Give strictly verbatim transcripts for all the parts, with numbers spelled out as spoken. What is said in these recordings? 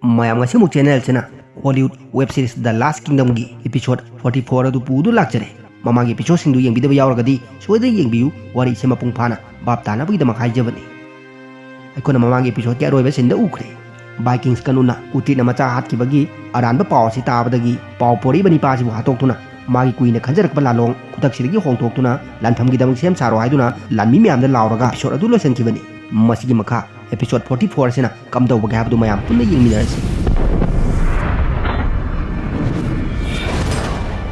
ꯃꯌꯥꯝ, ꯉꯁꯤꯃꯨꯛ ꯆꯦꯅꯦꯜꯁꯤꯅ Hollywood web series ꯗ ꯂꯥꯁ ꯀꯤꯡꯗꯝꯒꯤ episode forty four ꯑꯗꯨ ꯄꯨꯗꯨꯅ ꯂꯥꯛꯆꯔꯦ꯫ ꯃꯃꯥꯡꯒꯤ ꯏꯄꯤꯁꯣꯗꯁꯤꯡꯗꯨ ꯌꯦꯡꯕꯤꯗꯕ ꯌꯥꯎꯔꯒꯗꯤ ꯁꯣꯏꯗꯅ ꯌꯦꯡꯕꯤꯌꯨ, ꯋꯥꯔꯤꯁꯦ ꯃꯄꯨꯡ ꯐꯥꯅ ꯚꯥꯞ ꯇꯥꯅꯕꯒꯤꯗꯃꯛ ꯍꯥꯏꯖꯕꯅꯤ꯫ ꯑꯩꯈꯣꯏꯅ ꯃꯃꯥꯡꯒꯤ ꯏꯄꯤꯁꯣꯗꯀꯤ ꯑꯔꯣꯏꯕ ꯁꯤꯟꯗ ꯎꯈ꯭ꯔꯦ꯫ ꯕꯥꯏꯀꯤꯡꯁ ꯀꯅꯨꯅ ꯎꯇ꯭ꯔꯤꯠꯅ ꯃꯆꯥ ꯍꯥꯠꯈꯤꯕꯒꯤ ꯑꯔꯥꯟꯕ ꯄꯥꯎ ꯑꯁꯤ ꯇꯥꯕꯗꯒꯤ ꯄꯥꯎ ꯄꯣꯔꯛꯏꯕ ꯅꯤꯄꯥ ꯑꯁꯤꯕꯨ ꯍꯥꯠꯇꯣꯛꯇꯨꯅ ꯃꯥꯒꯤ ꯀꯨꯏꯅ ꯈꯟꯖꯔꯛꯄ ꯂꯥꯂꯣꯡ ꯈꯨꯗꯛꯁꯤꯗꯒꯤ ꯍꯣꯡꯗꯣꯛꯇꯨꯅ ꯂꯥꯟꯐꯝꯒꯤꯗꯃꯛ ꯁꯦꯝ ꯁꯥꯔꯣ ꯍꯥꯏꯗꯨꯅ ꯂꯥꯟꯃꯤ ꯃꯌꯥꯝꯗ ꯂꯥꯎꯔꯒ ꯏꯄꯤꯁꯣꯗ ꯑꯗꯨ ꯂꯣꯏꯁꯤꯟꯈꯤꯕꯅꯤ꯫ ꯃꯁꯤꯒꯤ ꯃꯈꯥ ꯏꯄꯤꯁꯣꯗ ꯐꯣꯔꯇꯤ ꯐꯣꯔ ꯑꯁꯤꯅ ꯀꯝꯗꯧꯕꯒꯦ ꯍꯥꯏꯕꯗꯨ ꯃꯌꯥꯝ ꯄꯨꯟꯅ ꯌꯦꯡꯃꯤꯟꯅꯔꯁꯤ꯫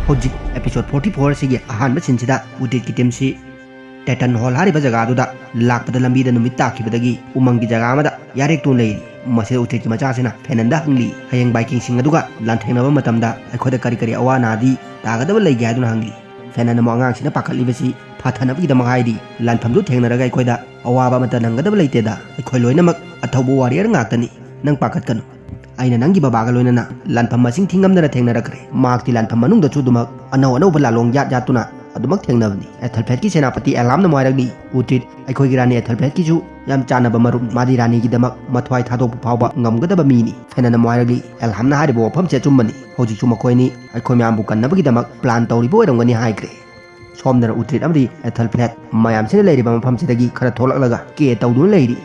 ꯍꯧꯖꯤꯛ ꯏꯄꯤꯁꯣꯗ ꯐꯣꯔꯇꯤ ꯐꯣꯔ ꯑꯁꯤꯒꯤ ꯑꯍꯥꯟꯕ ꯁꯤꯟꯁꯤꯗ ꯎꯇ꯭ꯔꯤꯠꯀꯤ ꯇꯤꯝꯁꯤ ꯇꯦꯇꯟ ꯍꯣꯜ ꯍꯥꯏꯔꯤꯕ ꯖꯒꯥꯗꯨꯗ ꯂꯥꯛꯄꯗ ꯂꯝꯕꯤꯗ ꯅꯨꯃꯤꯠ ꯇꯥꯈꯤꯕꯗꯒꯤ ꯎꯃꯪꯒꯤ ꯖꯒꯥ ꯑꯃꯗ ꯌꯥꯔꯦꯛꯇꯨꯅ ꯂꯩꯔꯤ꯫ ꯃꯁꯤꯗ ꯎꯇ꯭ꯔꯤꯠꯀꯤ ꯃꯆꯥꯁꯤꯅ ꯐꯦꯅꯟꯗ ꯍꯪꯂꯤ, "ꯍꯌꯦꯡ ꯕꯥꯏꯀꯤꯡꯁꯤꯡ ꯑꯗꯨꯒ ꯂꯥꯟꯊꯦꯡꯅꯕ ꯃꯇꯝꯗ ꯑꯩꯈꯣꯏꯗ ꯀꯔꯤ ꯀꯔꯤ ꯑꯋꯥ ꯑꯅꯥꯗꯤ ꯇꯥꯒꯗꯕ ꯂꯩꯒꯦ?" ꯍꯥꯏꯗꯨꯅ ꯍꯪꯂꯤ꯫ ꯐꯦꯅꯟ ꯑꯃꯨꯛ ꯑꯉꯥꯡꯁꯤꯅ ꯄꯥꯈꯠꯂꯤꯕꯁꯤ ꯐꯊꯅꯕꯒꯤꯗꯃꯛ ꯍꯥꯏꯔꯤ, "ꯂꯥꯟꯐꯝꯗꯨ ꯊꯦꯡꯅꯔꯒ ꯑꯩꯈꯣꯏꯗ ꯑꯋꯥꯕ ꯑꯃꯠꯇ ꯅꯪꯒꯗꯕ ꯂꯩꯇꯦꯗ, ꯑꯩꯈꯣꯏ ꯂꯣꯏꯅꯃꯛ ꯑꯊꯧꯕ ꯋꯥꯔꯤꯌꯔ ꯉꯥꯛꯇꯅꯤ, ꯅꯪ ꯄꯥꯈꯠꯀꯅꯨ꯫ ꯑꯩꯅ ꯅꯪꯒꯤ ꯕꯕꯥꯒ ꯂꯣꯏꯅꯅ ꯂꯥꯟꯐꯝ ꯃꯁꯤꯡ ꯊꯤꯉꯝꯗꯅ ꯊꯦꯡꯅꯔꯛꯈ꯭ꯔꯦ꯫ ꯃꯍꯥꯛꯇꯤ ꯂꯥꯟꯐꯝ ꯃꯅꯨꯡꯗꯁꯨ ꯑꯗꯨꯃꯛ ꯑꯅꯧ ꯑꯅꯧꯕ ꯂꯥꯂꯣꯡ ꯌꯥꯠ ꯌꯥꯠꯇꯨꯅ ꯑꯗꯨꯃꯛ ꯊꯦꯡꯅꯕꯅꯤ꯫" ꯑꯦꯊꯜꯐ꯭ꯔꯦꯗꯀꯤ ꯁꯦꯅꯥꯄꯇꯤ ꯑꯦꯂꯥꯝꯅ ꯑꯃꯨꯛ ꯍꯥꯏꯔꯛꯂꯤ, "ꯎꯇ꯭ꯔꯤꯠ, ꯑꯩꯈꯣꯏꯒꯤ ꯔꯥꯅꯤ ꯑꯦꯊꯜꯐ꯭ꯔꯦꯗꯀꯤꯁꯨ ꯌꯥꯝ ꯆꯥꯟꯅꯕ ꯃꯔꯨꯞ, ꯃꯥꯗꯤ ꯔꯥꯅꯤꯒꯤꯗꯃꯛ ꯃꯊ꯭ꯋꯥꯏ ꯊꯥꯗꯣꯛꯄ ꯐꯥꯎꯕ ꯉꯝꯒꯗꯕ ꯃꯤꯅꯤ꯫" ꯐꯦꯅꯟ ꯑꯃꯨꯛ ꯍꯥꯏꯔꯛꯂꯤ, "ꯑꯦꯂꯥꯝꯅ ꯍꯥꯏꯔꯤꯕ ꯋꯥꯐꯝꯁꯦ ꯑꯆꯨꯝꯕꯅꯤ꯫ ꯍꯧꯖꯤꯛꯁꯨ ꯃꯈꯣꯏꯅꯤ ꯑꯩꯈꯣꯏ ꯃꯌꯥꯝꯕꯨ ꯀꯟꯅꯕꯒꯤꯗꯃꯛ ꯄ꯭ꯂꯥꯟ ꯇꯧꯔꯤꯕ ꯑꯣꯏꯔꯝꯒꯅꯤ" ꯍꯥꯏꯈ꯭ꯔꯦ꯫ ꯁꯣꯝꯗꯅ ꯎꯇ꯭ꯔꯤꯠ ꯑꯃꯗꯤ ꯑꯦꯊꯜꯐ꯭ꯔꯦꯗ ꯃꯌꯥꯝꯁꯤꯅ ꯂꯩꯔꯤꯕ ꯃꯐꯝꯁꯤꯗꯒꯤ ꯈꯔ ꯊꯣꯛꯂꯛꯂꯒ ꯀꯦ ꯇꯧꯗꯨꯅ ꯂꯩꯔꯤ꯫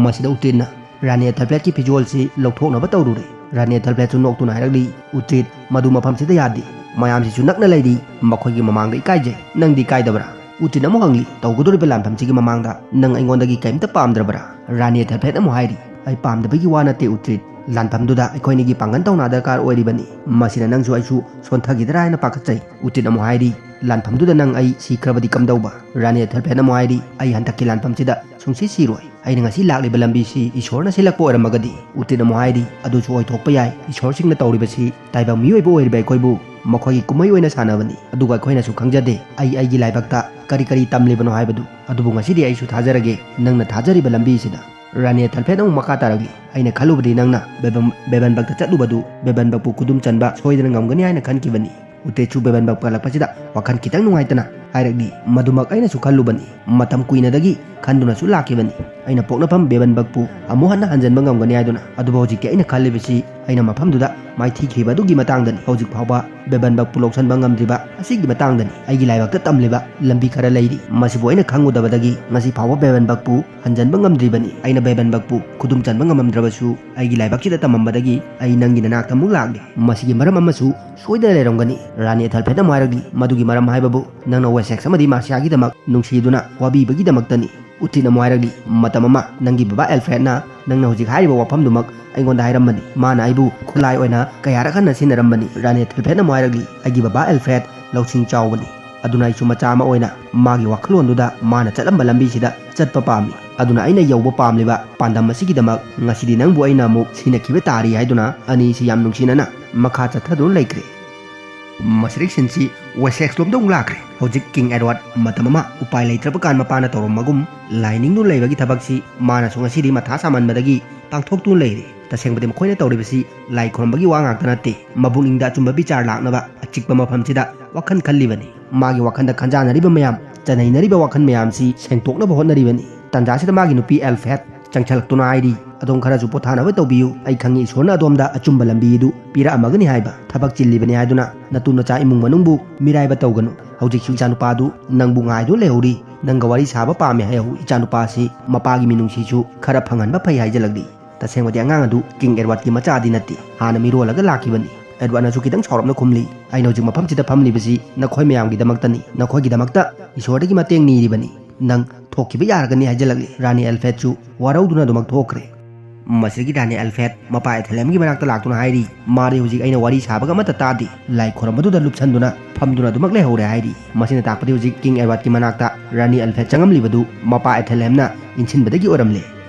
ꯃꯁꯤꯗ ꯎꯇ꯭ꯔꯤꯠꯅ ꯔꯥꯅꯤ ꯑꯦꯊꯜꯐ꯭ꯔꯦꯗꯀꯤ ꯐꯤꯖꯣꯜꯁꯤ ꯂꯧꯊꯣꯛꯅꯕ ꯇꯧꯔꯨꯔꯦ꯫ ꯔꯥꯅꯤ ꯑꯦꯊꯜꯐ꯭ꯔꯦꯗꯁꯨ ꯅꯣꯛꯇꯨꯅ ꯍꯥꯏꯔꯛꯂꯤ, "ꯎꯇ꯭ꯔꯤꯠ, ꯃꯗꯨ ꯃꯐꯝꯁꯤꯗ ꯌꯥꯗꯦ꯫ ꯃꯌꯥꯝꯁꯤꯁꯨ ꯅꯛꯅ ꯂꯩꯔꯤ꯫ ꯃꯈꯣꯏꯒꯤ ꯃꯃꯥꯡꯗ ꯏꯀꯥꯏꯖꯩ꯫ ꯅꯪꯗꯤ ꯏꯀꯥꯏꯗꯕ꯭ꯔꯥ?" ꯎꯇ꯭ꯔꯤꯠꯅ ꯑꯃꯨꯛ ꯍꯪꯂꯤ, "ꯇꯧꯒꯗꯧꯔꯤꯕ ꯂꯥꯟꯐꯝꯁꯤꯒꯤ ꯃꯃꯥꯡꯗ ꯅꯪ ꯑꯩꯉꯣꯟꯗꯒꯤ ꯀꯔꯤꯝꯇ ꯄꯥꯝꯗ꯭ꯔꯕ꯭ꯔꯥ?" ꯔꯥꯅꯤ ꯑꯦꯊꯜꯐ꯭ꯔꯦꯗꯅ ꯑꯃꯨꯛ ꯍꯥꯏꯔꯤ, "ꯑꯩ ꯄꯥꯝꯗꯕꯒꯤ ꯋꯥ ꯅꯠꯇꯦ ꯎꯇ꯭ꯔꯤꯠ꯫ ꯂꯥꯟꯐꯝꯗꯨꯗ ꯑꯩꯈꯣꯏꯅꯤꯒꯤ ꯄꯥꯡꯒꯜ ꯊꯧꯅꯥ ꯗꯔꯀꯥꯔ ꯑꯣꯏꯔꯤꯕꯅꯤ꯫ ꯃꯁꯤꯅ ꯅꯪꯁꯨ ꯑꯩꯁꯨ ꯁꯣꯟꯊꯈꯤꯗ꯭ꯔꯥ ꯍꯥꯏꯅ ꯄꯥꯈꯠꯆꯩ꯫" ꯎꯇ꯭ꯔꯤꯠꯅ ꯑꯃꯨꯛ ꯍꯥꯏꯔꯤ, "ꯂꯥꯟꯐꯝꯗꯨꯗ ꯅꯪ ꯑꯩ ꯁꯤꯈ꯭ꯔꯕꯗꯤ ꯀꯝꯗꯧꯕ?" ꯔꯥꯅꯤ ꯑꯦꯊꯜꯐ꯭ꯔꯦꯗꯅ ꯑꯃꯨꯛ ꯍꯥꯏꯔꯤ, "ꯑꯩ ꯍꯟꯗꯛꯀꯤ ꯂꯥꯟꯐꯝꯁꯤꯗ ꯁꯨꯡꯁꯤ ꯁꯤꯔꯣꯏ꯫ ꯑꯩꯅ ꯉꯁꯤ ꯂꯥꯛꯂꯤꯕ ꯂꯝꯕꯤꯁꯤ ꯏꯁꯣꯔꯅ ꯁꯤꯜꯂꯛꯄ ꯑꯣꯏꯔꯝꯃꯒꯗꯤ꯫" ꯎꯇ꯭ꯔꯤꯠꯅ ꯑꯃꯨꯛ ꯍꯥꯏꯔꯤ, "ꯑꯗꯨꯁꯨ ꯑꯣꯏꯊꯣꯛꯄ ꯌꯥꯏ꯫ ꯏꯁꯣꯔꯁꯤꯡꯅ ꯇꯧꯔꯤꯕꯁꯤ ꯇꯥꯏꯕꯪ ꯃꯤꯑꯣꯏꯕ ꯑꯣꯏꯔꯤꯕ ꯑꯩꯈꯣꯏꯕꯨ ꯃꯈꯣꯏꯒꯤ ꯀꯨꯝꯍꯩ ꯑꯣꯏꯅ ꯁꯥꯟꯅꯕꯅꯤ꯫ ꯑꯗꯨꯒ ꯑꯩꯈꯣꯏꯅꯁꯨ ꯈꯪꯖꯗꯦ ꯑꯩ ꯑꯩꯒꯤ ꯂꯥꯏꯕꯛꯇ ꯀꯔꯤ ꯀꯔꯤ ꯇꯝꯂꯤꯕꯅꯣ ꯍꯥꯏꯕꯗꯨ꯫ ꯑꯗꯨꯕꯨ ꯉꯁꯤꯗꯤ ꯑꯩꯁꯨ ꯊꯥꯖꯔꯒꯦ ꯅꯪꯅ ꯊꯥꯖꯔꯤꯕ ꯂꯝꯕꯤꯁꯤꯗ꯫" ꯔꯥꯅꯤ ꯑꯦꯊꯜꯐ꯭ꯔꯦꯗꯅ ꯑꯃꯨꯛ ꯃꯈꯥ ꯇꯥꯔꯛꯂꯤ, "ꯑꯩꯅ ꯈꯜꯂꯨꯕꯗꯤ ꯅꯪꯅ ꯕꯦꯕꯟ-, ꯕꯦꯕꯟꯕꯛꯇ ꯆꯠꯂꯨꯕꯗꯨ ꯕꯦꯕꯟꯕꯛꯄꯨ ꯈꯨꯗꯨꯝ ꯆꯟꯕ ꯁꯣꯏꯗꯅ ꯉꯝꯒꯅꯤ ꯍꯥꯏꯅ ꯈꯟꯈꯤꯕꯅꯤ꯫ ꯎꯇꯦꯠꯁꯨ ꯕꯦꯕꯟꯕꯛ ꯄꯜꯂꯛꯄꯁꯤꯗ ꯋꯥꯈꯜ ꯈꯤꯇꯪ ꯅꯨꯡꯉꯥꯏꯇꯅ ꯍꯥꯏꯔꯛꯂꯤ, "ꯃꯗꯨꯃꯛ ꯑꯩꯅꯁꯨ ꯈꯜꯂꯨꯕꯅꯤ꯫ ꯃꯇꯝ ꯀꯨꯏꯅꯗꯒꯤ ꯈꯟꯗꯨꯅꯁꯨ ꯂꯥꯛꯈꯤꯕꯅꯤ꯫ ꯑꯩꯅ ꯄꯣꯛꯅꯐꯝ ꯕꯦꯕꯟꯕꯛꯄꯨ ꯑꯃꯨꯛ ꯍꯟꯅ ꯍꯟꯖꯤꯟꯕ ꯉꯝꯒꯅꯤ ꯍꯥꯏꯗꯨꯅ꯫ ꯑꯗꯨꯕꯨ ꯍꯧꯖꯤꯛꯇꯤ ꯑꯩꯅ ꯈꯜꯂꯤꯕꯁꯤ ꯑꯩꯅ ꯃꯐꯝꯗꯨꯗ ꯃꯥꯏꯊꯤꯈꯤꯕ ꯑꯗꯨꯒꯤ ꯃꯇꯥꯡꯗꯅꯤ꯫ ꯍꯧꯖꯤꯛ ꯐꯥꯎꯕ ꯕꯦꯕꯟꯕꯛꯄꯨ ꯂꯧꯁꯤꯟꯕ ꯉꯝꯗ꯭ꯔꯤꯕ ꯑꯁꯤꯒꯤ ꯃꯇꯥꯡꯗꯅꯤ꯫ ꯑꯩꯒꯤ ꯂꯥꯏꯕꯛꯇ ꯇꯝꯂꯤꯕ ꯂꯝꯕꯤ ꯈꯔ ꯂꯩꯔꯤ꯫ ꯃꯁꯤꯕꯨ ꯑꯩꯅ ꯈꯪꯉꯨꯗꯕꯗꯒꯤ ꯉꯁꯤ ꯐꯥꯎꯕ ꯕꯦꯕꯟꯕꯛꯄꯨ ꯍꯟꯖꯤꯟꯕ ꯉꯝꯗ꯭ꯔꯤꯕꯅꯤ꯫ ꯑꯩꯅ ꯕꯦꯕꯟꯕꯛꯄꯨ ꯈꯨꯗꯨꯝ ꯆꯟꯕ ꯉꯝꯃꯝꯗ꯭ꯔꯕꯁꯨ ꯑꯩꯒꯤ ꯂꯥꯏꯕꯛꯁꯤꯗ ꯇꯝꯃꯝꯕꯗꯒꯤ ꯑꯩ ꯅꯪꯒꯤ ꯅꯅꯥꯛꯇ ꯑꯃꯨꯛ ꯂꯥꯛꯂꯤ꯫ ꯃꯁꯤꯒꯤ ꯃꯔꯝ ꯑꯃꯁꯨ ꯁꯣꯏꯗꯅ ꯂꯩꯔꯝꯒꯅꯤ꯫" ꯔꯥꯅꯤ ꯑꯦꯊꯦꯜꯐꯦꯠꯅ ꯑꯃꯨꯛ ꯍꯥꯏꯔꯛꯂꯤ, "ꯃꯗꯨꯒꯤ ꯃꯔꯝ ꯍꯥꯏꯕꯕꯨ ꯅꯪꯅ ꯋꯦꯁꯦꯛꯁ ꯑꯃꯗꯤ ꯃꯥꯔꯁꯤꯌꯥꯒꯤꯗꯃꯛ ꯅꯨꯡꯁꯤꯗꯨꯅ ꯋꯥꯕꯤꯕꯒꯤꯗꯃꯛꯇꯅꯤ꯫" ꯎꯇꯤꯠꯅ ꯑꯃꯨꯛ ꯍꯥꯏꯔꯛꯂꯤ, "ꯃꯇꯝ ꯑꯃ ꯅꯪꯒꯤ ꯕꯕꯥ ꯑꯦꯜꯐ꯭ꯔꯦꯗꯅ ꯅꯪꯅ ꯍꯧꯖꯤꯛ ꯍꯥꯏꯔꯤꯕ ꯋꯥꯐꯝꯗꯨꯃꯛ ꯑꯩꯉꯣꯟꯗ ꯍꯥꯏꯔꯝꯕꯅꯤ꯫ ꯃꯥꯅ ꯑꯩꯕꯨ ꯈꯨꯠꯂꯥꯏ ꯑꯣꯏꯅ ꯀꯌꯥꯔꯛ ꯍꯟꯅ ꯁꯤꯖꯤꯟꯅꯔꯝꯕꯅꯤ꯫" ꯔꯥꯅꯤ ꯑꯦꯊꯦꯜꯐꯦꯠꯅ ꯑꯃꯨꯛ ꯍꯥꯏꯔꯛꯂꯤ, "ꯑꯩꯒꯤ ꯕꯕꯥ ꯑꯦꯜꯐ꯭ꯔꯦꯗ ꯂꯧꯁꯤꯡ ꯆꯥꯎꯕꯅꯤ꯫ ꯑꯗꯨꯅ ꯑꯩꯁꯨ ꯃꯆꯥ ꯑꯃ ꯑꯣꯏꯅ ꯃꯥꯒꯤ ꯋꯥꯈꯜꯂꯣꯟꯗꯨꯗ ꯃꯥꯅ ꯆꯠꯂꯝꯕ ꯂꯝꯕꯤꯁꯤꯗ ꯆꯠꯄ ꯄꯥꯝꯃꯤ꯫ ꯑꯗꯨꯅ ꯑꯩꯅ ꯌꯧꯕ ꯄꯥꯝꯂꯤꯕ ꯄꯥꯟꯗꯝ ꯑꯁꯤꯒꯤꯗꯃꯛ ꯉꯁꯤꯗꯤ ꯅꯪꯕꯨ ꯑꯩꯅ ꯑꯃꯨꯛ ꯁꯤꯟꯅꯈꯤꯕ ꯇꯥꯔꯤ" ꯍꯥꯏꯗꯨꯅ ꯑꯅꯤꯁꯤ ꯌꯥꯝ ꯅꯨꯡꯁꯤꯅꯅ ꯃꯈꯥ ꯆꯠꯊꯗꯨꯅ ꯂꯩꯈ꯭ꯔꯦ꯫ ꯃꯁꯤꯗꯒꯤ ꯁꯤꯟꯁꯤ ꯋꯦꯁꯦꯛꯁ ꯂꯣꯝꯗ ꯑꯃꯨꯛ ꯂꯥꯛꯈ꯭ꯔꯦ꯫ ꯍꯧꯖꯤꯛ ꯀꯤꯡ ꯑꯦꯗꯋꯥꯔꯗ ꯃꯇꯝ ꯑꯃ ꯎꯄꯥꯏ ꯂꯩꯇ꯭ꯔꯕ ꯀꯥꯟ ꯃꯄꯥꯅ ꯇꯧꯔꯝꯕꯒꯨꯝ ꯂꯥꯏ ꯅꯤꯡꯗꯨꯅ ꯂꯩꯕꯒꯤ ꯊꯕꯛꯁꯤ ꯃꯥꯅꯁꯨ ꯉꯁꯤꯗꯤ ꯃꯊꯥ ꯁꯥꯃꯟꯕꯗꯒꯤ ꯄꯥꯡꯊꯣꯛꯇꯨꯅ ꯂꯩꯔꯦ꯫ ꯇꯁꯦꯡꯕꯗꯤ ꯃꯈꯣꯏꯅ ꯇꯧꯔꯤꯕꯁꯤ ꯂꯥꯏ ꯈꯨꯔꯨꯝꯕꯒꯤ ꯋꯥ ꯉꯥꯛꯇ ꯅꯠꯇꯦ꯫ ꯃꯄꯨꯛꯅꯤꯡꯗ ꯑꯆꯨꯝꯕ ꯕꯤꯆꯥꯔ ꯂꯥꯛꯅꯕ ꯑꯆꯤꯛꯄ ꯃꯐꯝꯁꯤꯗ ꯋꯥꯈꯜ ꯈꯜꯂꯤꯕꯅꯤ꯫ ꯃꯥꯒꯤ ꯋꯥꯈꯜꯗ ꯈꯟꯖꯥꯟꯅꯔꯤꯕ ꯃꯌꯥꯝ, ꯆꯅꯩꯅꯔꯤꯕ ꯋꯥꯈꯜ ꯃꯌꯥꯝꯁꯤ ꯁꯦꯡꯗꯣꯛꯅꯕ ꯍꯣꯠꯅꯔꯤꯕꯅꯤ꯫ ꯇꯟꯖꯥꯁꯤꯗ ꯃꯥꯒꯤ ꯅꯨꯄꯤ ꯑꯦꯜꯐꯦꯠ ꯆꯪꯁꯤꯜꯂꯛꯇꯨꯅ ꯍꯥꯏꯔꯤ, "ꯑꯗꯣꯝ ꯈꯔꯁꯨ ꯄꯣꯊꯥꯅꯕ ꯇꯧꯕꯤꯌꯨ꯫ ꯑꯩ ꯈꯪꯏ ꯏꯁꯣꯔꯅ ꯑꯗꯣꯝꯗ ꯑꯆꯨꯝꯕ ꯂꯝꯕꯤ ꯑꯗꯨ ꯄꯤꯔꯛꯑꯝꯃꯒꯅꯤ ꯍꯥꯏꯕ꯫ ꯊꯕꯛ ꯆꯤꯜꯂꯤꯕꯅꯤ ꯍꯥꯏꯗꯨꯅ ꯅꯇꯨ ꯅꯆꯥ ꯏꯃꯨꯡ ꯃꯅꯨꯡꯕꯨ ꯃꯤꯔꯥꯏꯕ ꯇꯧꯒꯅꯨ꯫ ꯍꯧꯖꯤꯛꯁꯨ ꯏꯆꯥꯅꯨꯄꯥꯗꯨ ꯅꯪꯕꯨ ꯉꯥꯏꯗꯨꯅ ꯂꯩꯍꯧꯔꯤ꯫ ꯅꯪꯒ ꯋꯥꯔꯤ ꯁꯥꯕ ꯄꯥꯝꯃꯤ" ꯍꯥꯏꯍꯧ꯫ ꯏꯆꯥꯅꯨꯄꯥꯁꯤ ꯃꯄꯥꯒꯤ ꯃꯤꯅꯨꯡꯁꯤꯁꯨ ꯈꯔ ꯐꯪꯍꯟꯕ ꯐꯩ ꯍꯥꯏꯖꯜꯂꯛꯂꯤ꯫ ꯇꯁꯦꯡꯕꯗꯤ ꯑꯉꯥꯡ ꯑꯗꯨ ꯀꯤꯡ ꯑꯦꯗꯋꯥꯔꯗꯀꯤ ꯃꯆꯥꯗꯤ ꯅꯠꯇꯦ, ꯍꯥꯟꯅ ꯃꯤꯔꯣꯜꯂꯒ ꯂꯥꯛꯈꯤꯕꯅꯤ꯫ ꯑꯦꯗꯋꯥꯔꯗꯅꯁꯨ ꯈꯤꯇꯪ ꯁꯥꯎꯔꯞꯅ ꯈꯨꯝꯂꯤ, "ꯑꯩꯅ ꯍꯧꯖꯤꯛ ꯃꯐꯝꯁꯤꯗ ꯐꯝꯂꯤꯕꯁꯤ ꯅꯈꯣꯏ ꯃꯌꯥꯝꯒꯤꯗꯃꯛꯇꯅꯤ꯫ ꯅꯈꯣꯏꯒꯤꯗꯃꯛꯇ ꯏꯁꯣꯔꯗꯒꯤ ꯃꯇꯦꯡ ꯅꯤꯔꯤꯕꯅꯤ꯫ ꯅꯪ ꯊꯣꯛꯈꯤꯕ ꯌꯥꯔꯒꯅꯤ" ꯍꯥꯏꯖꯜꯂꯛꯂꯤ꯫ ꯔꯥꯅꯤ ꯑꯦꯜꯐꯦꯠꯁꯨ ꯋꯥꯔꯧꯗꯨꯅ ꯑꯗꯨꯃꯛ ꯊꯣꯛꯈ꯭ꯔꯦ꯫ ꯃꯁꯤꯗꯒꯤ ꯔꯥꯅꯤ ꯑꯦꯜꯐꯦꯠ ꯃꯄꯥ ꯑꯦꯊꯦꯂꯦꯝꯒꯤ ꯃꯅꯥꯛꯇ ꯂꯥꯛꯇꯨꯅ ꯍꯥꯏꯔꯤ, "ꯃꯥꯗꯤ ꯍꯧꯖꯤꯛ ꯑꯩꯅ ꯋꯥꯔꯤ ꯁꯥꯕꯒ ꯑꯃꯠꯇ ꯇꯥꯗꯦ꯫ ꯂꯥꯏ ꯈꯣꯏꯔꯝꯕꯗꯨꯗ ꯂꯨꯞꯁꯟꯗꯨꯅ ꯐꯝꯗꯨꯅ ꯑꯗꯨꯃꯛ ꯂꯩꯍꯧꯔꯦ" ꯍꯥꯏꯔꯤ꯫ ꯃꯁꯤꯅ ꯇꯥꯛꯄꯗꯤ ꯍꯧꯖꯤꯛ ꯀꯤꯡ ꯑꯦꯗꯋꯥꯔꯗꯀꯤ ꯃꯅꯥꯛꯇ ꯔꯥꯅꯤ ꯑꯦꯜꯐꯦꯠ ꯆꯪꯉꯝꯂꯤꯕꯗꯨ ꯃꯄꯥ ꯑꯦꯊꯦꯂꯦꯝꯅ ꯏꯟꯁꯤꯟꯕꯗꯒꯤ ꯑꯣꯏꯔꯝꯂꯦ꯫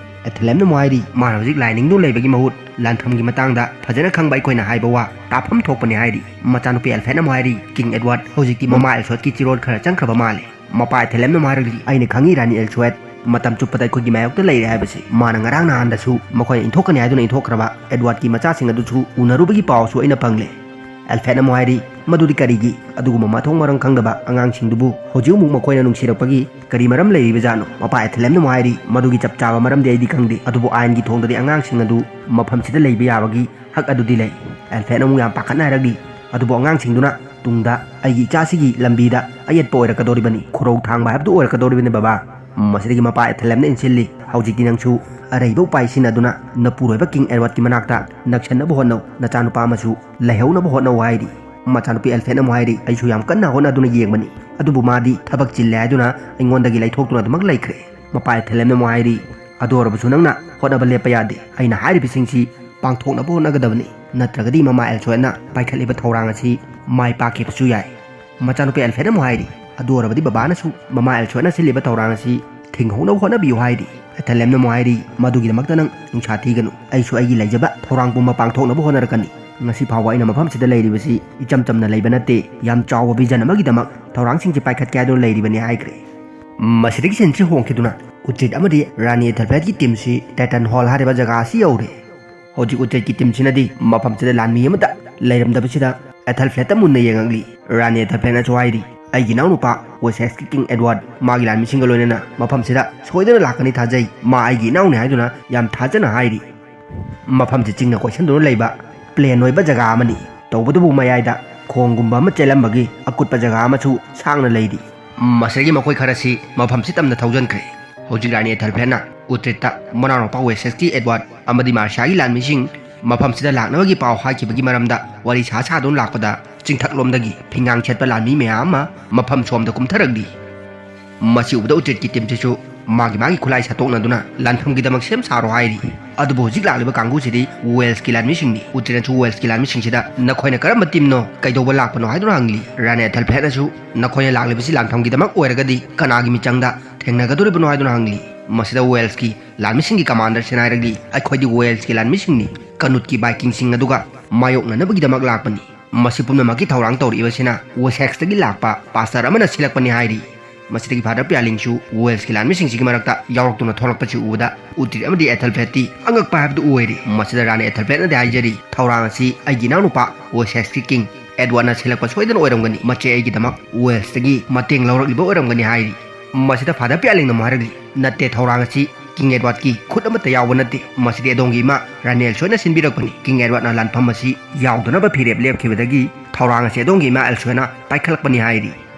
ꯑꯦꯊꯦꯂꯦꯝꯅ ꯑꯃꯨꯛ ꯍꯥꯏꯔꯤ, "ꯃꯥꯅ ꯍꯧꯖꯤꯛ ꯂꯥꯏ ꯅꯤꯡꯗꯨꯅ ꯂꯩꯕꯒꯤ ꯃꯍꯨꯠ ꯂꯥꯟꯐꯝꯒꯤ ꯃꯇꯥꯡꯗ ꯐꯖꯅ ꯈꯪꯕ ꯑꯩꯈꯣꯏꯅ ꯍꯥꯏꯕ ꯋꯥ ꯇꯥꯐꯝ ꯊꯣꯛꯄꯅꯤ" ꯍꯥꯏꯔꯤ꯫ ꯃꯆꯥꯅꯨꯄꯤ ꯑꯦꯜꯐꯦꯠꯅ ꯑꯃꯨꯛ ꯍꯥꯏꯔꯤ, "ꯀꯤꯡ ꯑꯦꯗꯋꯥꯔꯗ, ꯍꯧꯖꯤꯛꯇꯤ ꯃꯃꯥ ꯑꯦꯜꯐ꯭ꯔꯦꯗꯀꯤ ꯆꯤꯔꯣꯜ ꯈꯔ ꯆꯪꯈ꯭ꯔꯕ ꯃꯥꯜꯂꯦ꯫" ꯃꯄꯥ ꯑꯦꯊꯦꯂꯦꯝꯅ ꯑꯃꯨꯛ ꯍꯥꯏꯔꯛꯂꯤ, "ꯑꯩꯅ ꯈꯪꯏ ꯔꯥꯅꯤ ꯑꯦꯜꯁ꯭ꯋꯦꯠ ꯃꯇꯝ ꯆꯨꯞꯄꯗ ꯑꯩꯈꯣꯏꯒꯤ ꯃꯥꯌꯣꯛꯇ ꯂꯩꯔꯦ ꯍꯥꯏꯕꯁꯤ꯫ ꯃꯥꯅ ꯉꯔꯥꯡ ꯅꯍꯥꯟꯗꯁꯨ ꯃꯈꯣꯏꯅ ꯏꯟꯊꯣꯛꯀꯅꯤ ꯍꯥꯏꯗꯨꯅ ꯏꯟꯊꯣꯛꯈ꯭ꯔꯕ ꯑꯦꯗꯋꯥꯔꯗꯀꯤ ꯃꯆꯥꯁꯤꯡ ꯑꯗꯨꯁꯨ ꯎꯅꯔꯨꯕꯒꯤ ꯄꯥꯎꯁꯨ ꯑꯩꯅ ꯐꯪꯂꯦ꯫" ꯑꯦꯜꯐ꯭ꯔꯦꯗꯅ ꯑꯃꯨꯛ ꯍꯥꯏꯔꯤ, "ꯃꯗꯨꯗꯤ ꯀꯔꯤꯒꯤ? ꯑꯗꯨꯒꯨꯝꯕ ꯃꯊꯣꯡ ꯃꯔꯝ ꯈꯪꯗꯕ ꯑꯉꯥꯡꯁꯤꯡꯗꯨꯕꯨ ꯍꯧꯖꯤꯛ ꯑꯃꯨꯛ ꯃꯈꯣꯏꯅ ꯅꯨꯡꯁꯤꯔꯛꯄꯒꯤ ꯀꯔꯤ ꯃꯔꯝ ꯂꯩꯔꯤꯕꯖꯥꯠꯅꯣ?" ꯃꯄꯥ ꯑꯦꯊꯦꯂꯦꯝꯅ ꯑꯃꯨꯛ ꯍꯥꯏꯔꯤ, "ꯃꯗꯨꯒꯤ ꯆꯞ ꯆꯥꯕ ꯃꯔꯝꯗꯤ ꯑꯩꯗꯤ ꯈꯪꯗꯦ, ꯑꯗꯨꯕꯨ ꯑꯥꯏꯟꯒꯤ ꯊꯣꯡꯗꯗꯤ ꯑꯉꯥꯡꯁꯤꯡ ꯑꯗꯨ ꯃꯐꯝꯁꯤꯗ ꯂꯩꯕ ꯌꯥꯕꯒꯤ ꯍꯛ ꯑꯗꯨꯗꯤ ꯂꯩ꯫" ꯑꯦꯜꯐ꯭ꯔꯦꯗꯅ ꯑꯃꯨꯛ ꯌꯥꯝ ꯄꯥꯈꯠꯅ ꯍꯥꯏꯔꯛꯂꯤ, "ꯑꯗꯨꯕꯨ ꯑꯉꯥꯡꯁꯤꯡꯗꯨꯅ ꯇꯨꯡꯗ ꯑꯩꯒꯤ ꯏꯆꯥꯁꯤꯒꯤ ꯂꯝꯕꯤꯗ ꯑꯌꯦꯠꯄ ꯑꯣꯏꯔꯛꯀꯗꯧꯔꯤꯕꯅꯤ, ꯈꯨꯔꯧ ꯊꯥꯡꯕ ꯍꯥꯏꯕꯗꯨ ꯑꯣꯏꯔꯛꯀꯗꯧꯔꯤꯕꯅꯤ ꯕꯕꯥ꯫" ꯃꯁꯤꯗꯒꯤ ꯃꯄꯥ ꯑꯦꯊꯦꯂꯦꯝꯅ ꯏꯟꯁꯤꯜꯂꯤ, "ꯍꯧꯖꯤꯛꯇꯤ ꯅꯪꯁꯨ ꯑꯔꯩꯕ ꯎꯄꯥꯏ ꯁꯤꯖꯤꯟꯅꯗꯨꯅ ꯅꯄꯨꯔꯣꯏꯕ ꯀꯤꯡ ꯑꯦꯗꯋꯥꯔꯗꯀꯤ ꯃꯅꯥꯛꯇ ꯅꯛꯁꯟꯅꯕ ꯍꯣꯠꯅꯧ, ꯅꯆꯥꯅꯨꯄꯥ ꯑꯃꯁꯨ ꯂꯩꯍꯧꯅꯕ ꯍꯣꯠꯅꯧ" ꯍꯥꯏꯔꯤ꯫ ꯃꯆꯥꯅꯨꯄꯤ ꯑꯦꯜꯐ꯭ꯔꯦꯗꯅ ꯑꯃꯨꯛ ꯍꯥꯏꯔꯤ, "ꯑꯩꯁꯨ ꯌꯥꯝ ꯀꯟꯅ ꯍꯣꯠꯅꯗꯨꯅ ꯌꯦꯡꯕꯅꯤ, ꯑꯗꯨꯕꯨ ꯃꯥꯗꯤ ꯊꯕꯛ ꯆꯤꯜꯂꯦ ꯍꯥꯏꯗꯨꯅ ꯑꯩꯉꯣꯟꯗꯒꯤ ꯂꯩꯊꯣꯛꯇꯨꯅ ꯑꯗꯨꯃꯛ ꯂꯩꯈ꯭ꯔꯦ꯫" ꯃꯄꯥ ꯑꯦꯊꯦꯂꯦꯝꯅ ꯑꯃꯨꯛ ꯍꯥꯏꯔꯤ, "ꯑꯗꯨ ꯑꯣꯏꯔꯕꯁꯨ ꯅꯪꯅ ꯍꯣꯠꯅꯕ ꯂꯦꯞꯄ ꯌꯥꯗꯦ, ꯑꯩꯅ ꯍꯥꯏꯔꯤꯕꯁꯤꯡꯁꯤ ꯄꯥꯡꯊꯣꯛꯅꯕ ꯍꯣꯠꯅꯒꯗꯕꯅꯤ, ꯅꯠꯇ꯭ꯔꯒꯗꯤ ꯃꯃꯥ ꯑꯦꯜꯁꯣꯏꯠꯅ ꯄꯥꯏꯈꯠꯂꯤꯕ ꯊꯧꯔꯥꯡ ꯑꯁꯤ ꯃꯥꯏ ꯄꯥꯛꯈꯤꯕꯁꯨ ꯌꯥꯏ꯫" ꯃꯆꯥꯅꯨꯄꯤ ꯑꯦꯜꯐ꯭ꯔꯦꯗꯅ ꯑꯃꯨꯛ ꯍꯥꯏꯔꯤ, "ꯑꯗꯨ ꯑꯣꯏꯔꯕꯗꯤ ꯕꯕꯥꯅꯁꯨ ꯃꯃꯥ ꯑꯦꯜꯁꯣꯏꯠꯅ ꯁꯤꯜꯂꯤꯕ ꯊꯧꯔꯥꯡ ꯑꯁꯤ ꯊꯤꯡꯍꯧꯅꯕ ꯍꯣꯠꯅꯕꯤꯌꯨ" ꯍꯥꯏꯔꯤ꯫ ꯑꯦꯊꯦꯂꯦꯝꯅ ꯑꯃꯨꯛ ꯍꯥꯏꯔꯤ, "ꯃꯗꯨꯒꯤꯗꯃꯛꯇ ꯅꯪ ꯅꯨꯡꯁꯥ ꯊꯤꯒꯅꯨ, ꯑꯩꯁꯨ ꯑꯩꯒꯤ ꯂꯩꯖꯕ ꯊꯧꯔꯥꯡ ꯄꯨꯝꯕ ꯄꯥꯡꯊꯣꯛꯅꯕ ꯍꯣꯠꯅꯔꯛꯀꯅꯤ꯫ ꯉꯁꯤ ꯐꯥꯎꯕ ꯑꯩꯅ ꯃꯐꯝꯁꯤꯗ ꯂꯩꯔꯤꯕꯁꯤ ꯏꯆꯝ ꯆꯝꯅ ꯂꯩꯕ ꯅꯠꯇꯦ, ꯌꯥꯝ ꯆꯥꯎꯕ ꯚꯤꯖꯟ ꯑꯃꯒꯤꯗꯃꯛ ꯊꯧꯔꯥꯡꯁꯤꯡꯁꯤ ꯄꯥꯏꯈꯠꯀꯦ ꯍꯥꯏꯗꯨꯅ ꯂꯩꯔꯤꯕꯅꯤ" ꯍꯥꯏꯈ꯭ꯔꯦ꯫ ꯃꯁꯤꯗꯒꯤ ꯁꯤꯟꯁꯤ ꯍꯣꯡꯈꯤꯗꯨꯅ ꯎꯇ꯭ꯔꯤꯠ ꯑꯃꯗꯤ ꯔꯥꯅꯤ ꯑꯦꯊꯦꯜꯐ꯭ꯔꯦꯗꯀꯤ ꯇꯤꯝꯁꯤ ꯇꯥꯏꯇꯟ ꯍꯣꯜ ꯍꯥꯏꯔꯤꯕ ꯖꯒꯥ ꯑꯁꯤ ꯌꯧꯔꯦ꯫ ꯍꯧꯖꯤꯛ ꯎꯇ꯭ꯔꯤꯠꯀꯤ ꯇꯤꯝꯁꯤꯅꯗꯤ ꯃꯐꯝꯁꯤꯗ ꯂꯥꯟꯃꯤ ꯑꯃꯠꯇ ꯂꯩꯔꯝꯗꯕꯁꯤꯗ ꯑꯦꯊꯦꯜꯐ꯭ꯔꯦꯗꯇ ꯃꯨꯟꯅ ꯌꯦꯡꯉꯛꯂꯤ꯫ ꯔꯥꯅꯤ ꯑꯦꯊꯦꯜꯐ꯭ꯔꯦꯗꯅꯁꯨ ꯍꯥꯏꯔꯤ, "ꯑꯩꯒꯤ ꯏꯅꯥꯎꯅꯨꯄꯥ ꯋꯦꯁꯦꯛꯁꯀꯤ ꯀꯤꯡ ꯑꯦꯗꯋꯥꯔꯗ ꯃꯥꯒꯤ ꯂꯥꯟꯃꯤꯁꯤꯡꯒ ꯂꯣꯏꯅꯅ ꯃꯐꯝꯁꯤꯗ ꯁꯣꯏꯗꯅ ꯂꯥꯛꯀꯅꯤ ꯊꯥꯖꯩ, ꯃꯥ ꯑꯩꯒꯤ ꯏꯅꯥꯎꯅꯤ" ꯍꯥꯏꯗꯨꯅ ꯌꯥꯝ ꯊꯥꯖꯅ ꯍꯥꯏꯔꯤ꯫ ꯃꯐꯝꯁꯤ ꯆꯤꯡꯅ ꯀꯣꯏꯁꯟꯗꯨꯅ ꯂꯩꯕ ꯄ꯭ꯂꯦꯟ ꯑꯣꯏꯕ ꯖꯒꯥ ꯑꯃꯅꯤ꯫ ꯇꯧꯕꯇꯕꯨ ꯃꯌꯥꯏꯗ ꯈꯣꯡꯒꯨꯝꯕ ꯑꯃ ꯆꯦꯜꯂꯝꯕꯒꯤ ꯑꯀꯨꯠꯄ ꯖꯒꯥ ꯑꯃꯁꯨ ꯁꯥꯡꯅ ꯂꯩꯔꯤ꯫ ꯃꯁꯤꯗꯒꯤ ꯃꯈꯣꯏ ꯈꯔꯁꯤ ꯃꯐꯝꯁꯤ ꯇꯝꯅ ꯊꯧꯖꯟꯈ꯭ꯔꯦ꯫ ꯍꯧꯖꯤꯛ ꯔꯥꯅꯤ ꯑꯦꯊꯦꯜꯐ꯭ꯔꯦꯗꯅ ꯎꯇ꯭ꯔꯤꯠꯇ ꯃꯅꯥꯎꯅꯨꯄꯥ ꯋꯦꯁꯦꯛꯁꯀꯤ ꯑꯦꯗꯋꯥꯔꯗ ꯑꯃꯗꯤ ꯃꯥꯔꯁꯤꯌꯥꯒꯤ ꯂꯥꯟꯃꯤꯁꯤꯡ ꯃꯐꯝꯁꯤꯗ ꯂꯥꯛꯅꯕꯒꯤ ꯄꯥꯎ ꯍꯥꯏꯈꯤꯕꯒꯤ ꯃꯔꯝꯗ ꯋꯥꯔꯤ ꯁꯥ ꯁꯥꯗꯨꯅ ꯂꯥꯛꯄꯗ, ꯆꯤꯡꯊꯛꯂꯣꯝꯗꯒꯤ ꯐꯤꯉꯥꯡ ꯁꯦꯠꯄ ꯂꯥꯟꯃꯤ ꯃꯌꯥꯝ ꯑꯃ ꯃꯐꯝ ꯁꯣꯝꯗ ꯀꯨꯝꯊꯔꯛꯂꯤ꯫ ꯃꯁꯤ ꯎꯕꯗ ꯎꯇ꯭ꯔꯤꯠꯀꯤ ꯇꯤꯝꯁꯤꯁꯨ ꯃꯥꯒꯤ ꯃꯥꯒꯤ ꯈꯨꯠꯂꯥꯏ ꯁꯠꯇꯣꯛꯅꯗꯨꯅ ꯂꯥꯟꯐꯝꯒꯤꯗꯃꯛ ꯁꯦꯝ ꯁꯥꯔꯣ ꯍꯥꯏꯔꯤ꯫ ꯑꯗꯨꯕꯨ ꯍꯧꯖꯤꯛ ꯂꯥꯛꯂꯤꯕ ꯀꯥꯡꯕꯨꯁꯤꯗꯤ ꯋꯦꯜꯁꯀꯤ ꯂꯥꯟꯃꯤꯁꯤꯡꯅꯤ꯫ ꯎꯇ꯭ꯔꯤꯠꯅꯁꯨ ꯋꯦꯜꯁꯀꯤ ꯂꯥꯟꯃꯤꯁꯤꯡꯁꯤꯗ, "ꯅꯈꯣꯏꯅ ꯀꯔꯝꯕ ꯇꯤꯝꯅꯣ? ꯀꯩꯗꯧꯕ ꯂꯥꯛꯄꯅꯣ?" ꯍꯥꯏꯗꯨꯅ ꯍꯪꯂꯤ꯫ ꯔꯥꯅꯤ ꯑꯦꯊꯦꯜꯐ꯭ꯔꯦꯗꯅꯁꯨ, "ꯅꯈꯣꯏꯅ ꯂꯥꯛꯂꯤꯕꯁꯤ ꯂꯥꯟꯐꯝꯒꯤꯗꯃꯛ ꯑꯣꯏꯔꯒꯗꯤ ꯀꯅꯥꯒꯤ ꯃꯤꯆꯪꯗ ꯊꯦꯡꯅꯒꯗꯧꯔꯤꯕꯅꯣ?" ꯍꯥꯏꯗꯨꯅ ꯍꯪꯂꯤ꯫ ꯃꯁꯤꯗ ꯋꯦꯜꯁꯀꯤ ꯂꯥꯟꯃꯤꯁꯤꯡꯒꯤ ꯀꯃꯥꯟꯗꯔꯁꯤꯅ ꯍꯥꯏꯔꯛꯂꯤ, "ꯑꯩꯈꯣꯏꯗꯤ ꯋꯦꯜꯁꯀꯤ ꯂꯥꯟꯃꯤꯁꯤꯡꯅꯤ, ꯀꯅꯨꯠꯀꯤ ꯚꯥꯏꯀꯤꯡꯁꯤꯡ ꯑꯗꯨꯒ ꯃꯥꯌꯣꯛꯅꯅꯕꯒꯤꯗꯃꯛ ꯂꯥꯛꯄꯅꯤ꯫ ꯃꯁꯤ ꯄꯨꯝꯅꯃꯛꯀꯤ ꯊꯧꯔꯥꯡ ꯇꯧꯔꯛꯏꯕꯁꯤꯅ ꯋꯦꯁꯦꯛꯁꯇꯒꯤ ꯂꯥꯛꯄ ꯄꯥꯁꯇꯔ ꯑꯃꯅ ꯁꯤꯜꯂꯛꯄꯅꯤ" ꯍꯥꯏꯔꯤ꯫ ꯃꯁꯤꯗꯒꯤ ꯐꯥꯗꯔ ꯄꯤꯌꯥꯂꯤꯡꯁꯨ ꯋꯦꯜꯁꯀꯤ ꯂꯥꯟꯃꯤꯁꯤꯡꯁꯤꯒꯤ ꯃꯔꯛꯇ ꯌꯥꯎꯔꯛꯇꯨꯅ ꯊꯣꯛꯂꯛꯄꯁꯤ ꯎꯕꯗ ꯎꯇ꯭ꯔꯤꯠ ꯑꯃꯗꯤ ꯑꯦꯊꯜꯐ꯭ꯔꯦꯗꯇꯤ ꯑꯉꯛꯄ ꯍꯥꯏꯕꯗꯨ ꯑꯣꯏꯔꯤ꯫ ꯃꯁꯤꯗ ꯔꯥꯅꯤ ꯑꯦꯊꯜꯐ꯭ꯔꯦꯗꯅꯗꯤ ꯍꯥꯏꯖꯔꯤ, "ꯊꯧꯔꯥꯡ ꯑꯁꯤ ꯑꯩꯒꯤ ꯏꯅꯥꯎꯅꯨꯄꯥ ꯋꯦꯁꯦꯛꯁꯀꯤ ꯀꯤꯡ ꯑꯦꯗꯋꯥꯔꯗꯅ ꯁꯤꯜꯂꯛꯄ ꯁꯣꯏꯗꯅ ꯑꯣꯏꯔꯝꯒꯅꯤ꯫ ꯃꯆꯦ ꯑꯩꯒꯤꯗꯃꯛ ꯋꯦꯜꯁꯇꯒꯤ ꯃꯇꯦꯡ ꯂꯧꯔꯛꯂꯤꯕ ꯑꯣꯏꯔꯝꯒꯅꯤ" ꯍꯥꯏꯔꯤ꯫ ꯃꯁꯤꯗ ꯐꯥꯗꯔ ꯄꯤꯌꯥꯂꯤꯡꯅ ꯑꯃꯨꯛ ꯍꯥꯏꯔꯛꯂꯤ, "ꯅꯠꯇꯦ, ꯊꯧꯔꯥꯡ ꯑꯁꯤ ꯀꯤꯡ ꯑꯦꯗꯋꯥꯔꯗꯀꯤ ꯈꯨꯠ ꯑꯃꯠꯇ ꯌꯥꯎꯕ ꯅꯠꯇꯦ꯫ ꯃꯁꯤꯗꯤ ꯑꯗꯣꯝꯒꯤ ꯏꯃꯥ ꯔꯥꯅꯤ ꯑꯦꯜꯁꯣꯏꯅ ꯁꯤꯟꯕꯤꯔꯛꯄꯅꯤ꯫ ꯀꯤꯡ ꯑꯦꯗꯋꯥꯔꯗꯅ ꯂꯥꯟꯐꯝ ꯑꯁꯤ ꯌꯥꯎꯗꯅꯕ ꯐꯤꯔꯦꯞ ꯂꯦꯞꯈꯤꯕꯗꯒꯤ ꯊꯧꯔꯥꯡ ꯑꯁꯤ ꯑꯗꯣꯝꯒꯤ ꯏꯃꯥ ꯑꯦꯜꯁꯣꯏꯅ ꯄꯥꯏꯈꯠꯂꯛꯄꯅꯤ" ꯍꯥꯏꯔꯤ꯫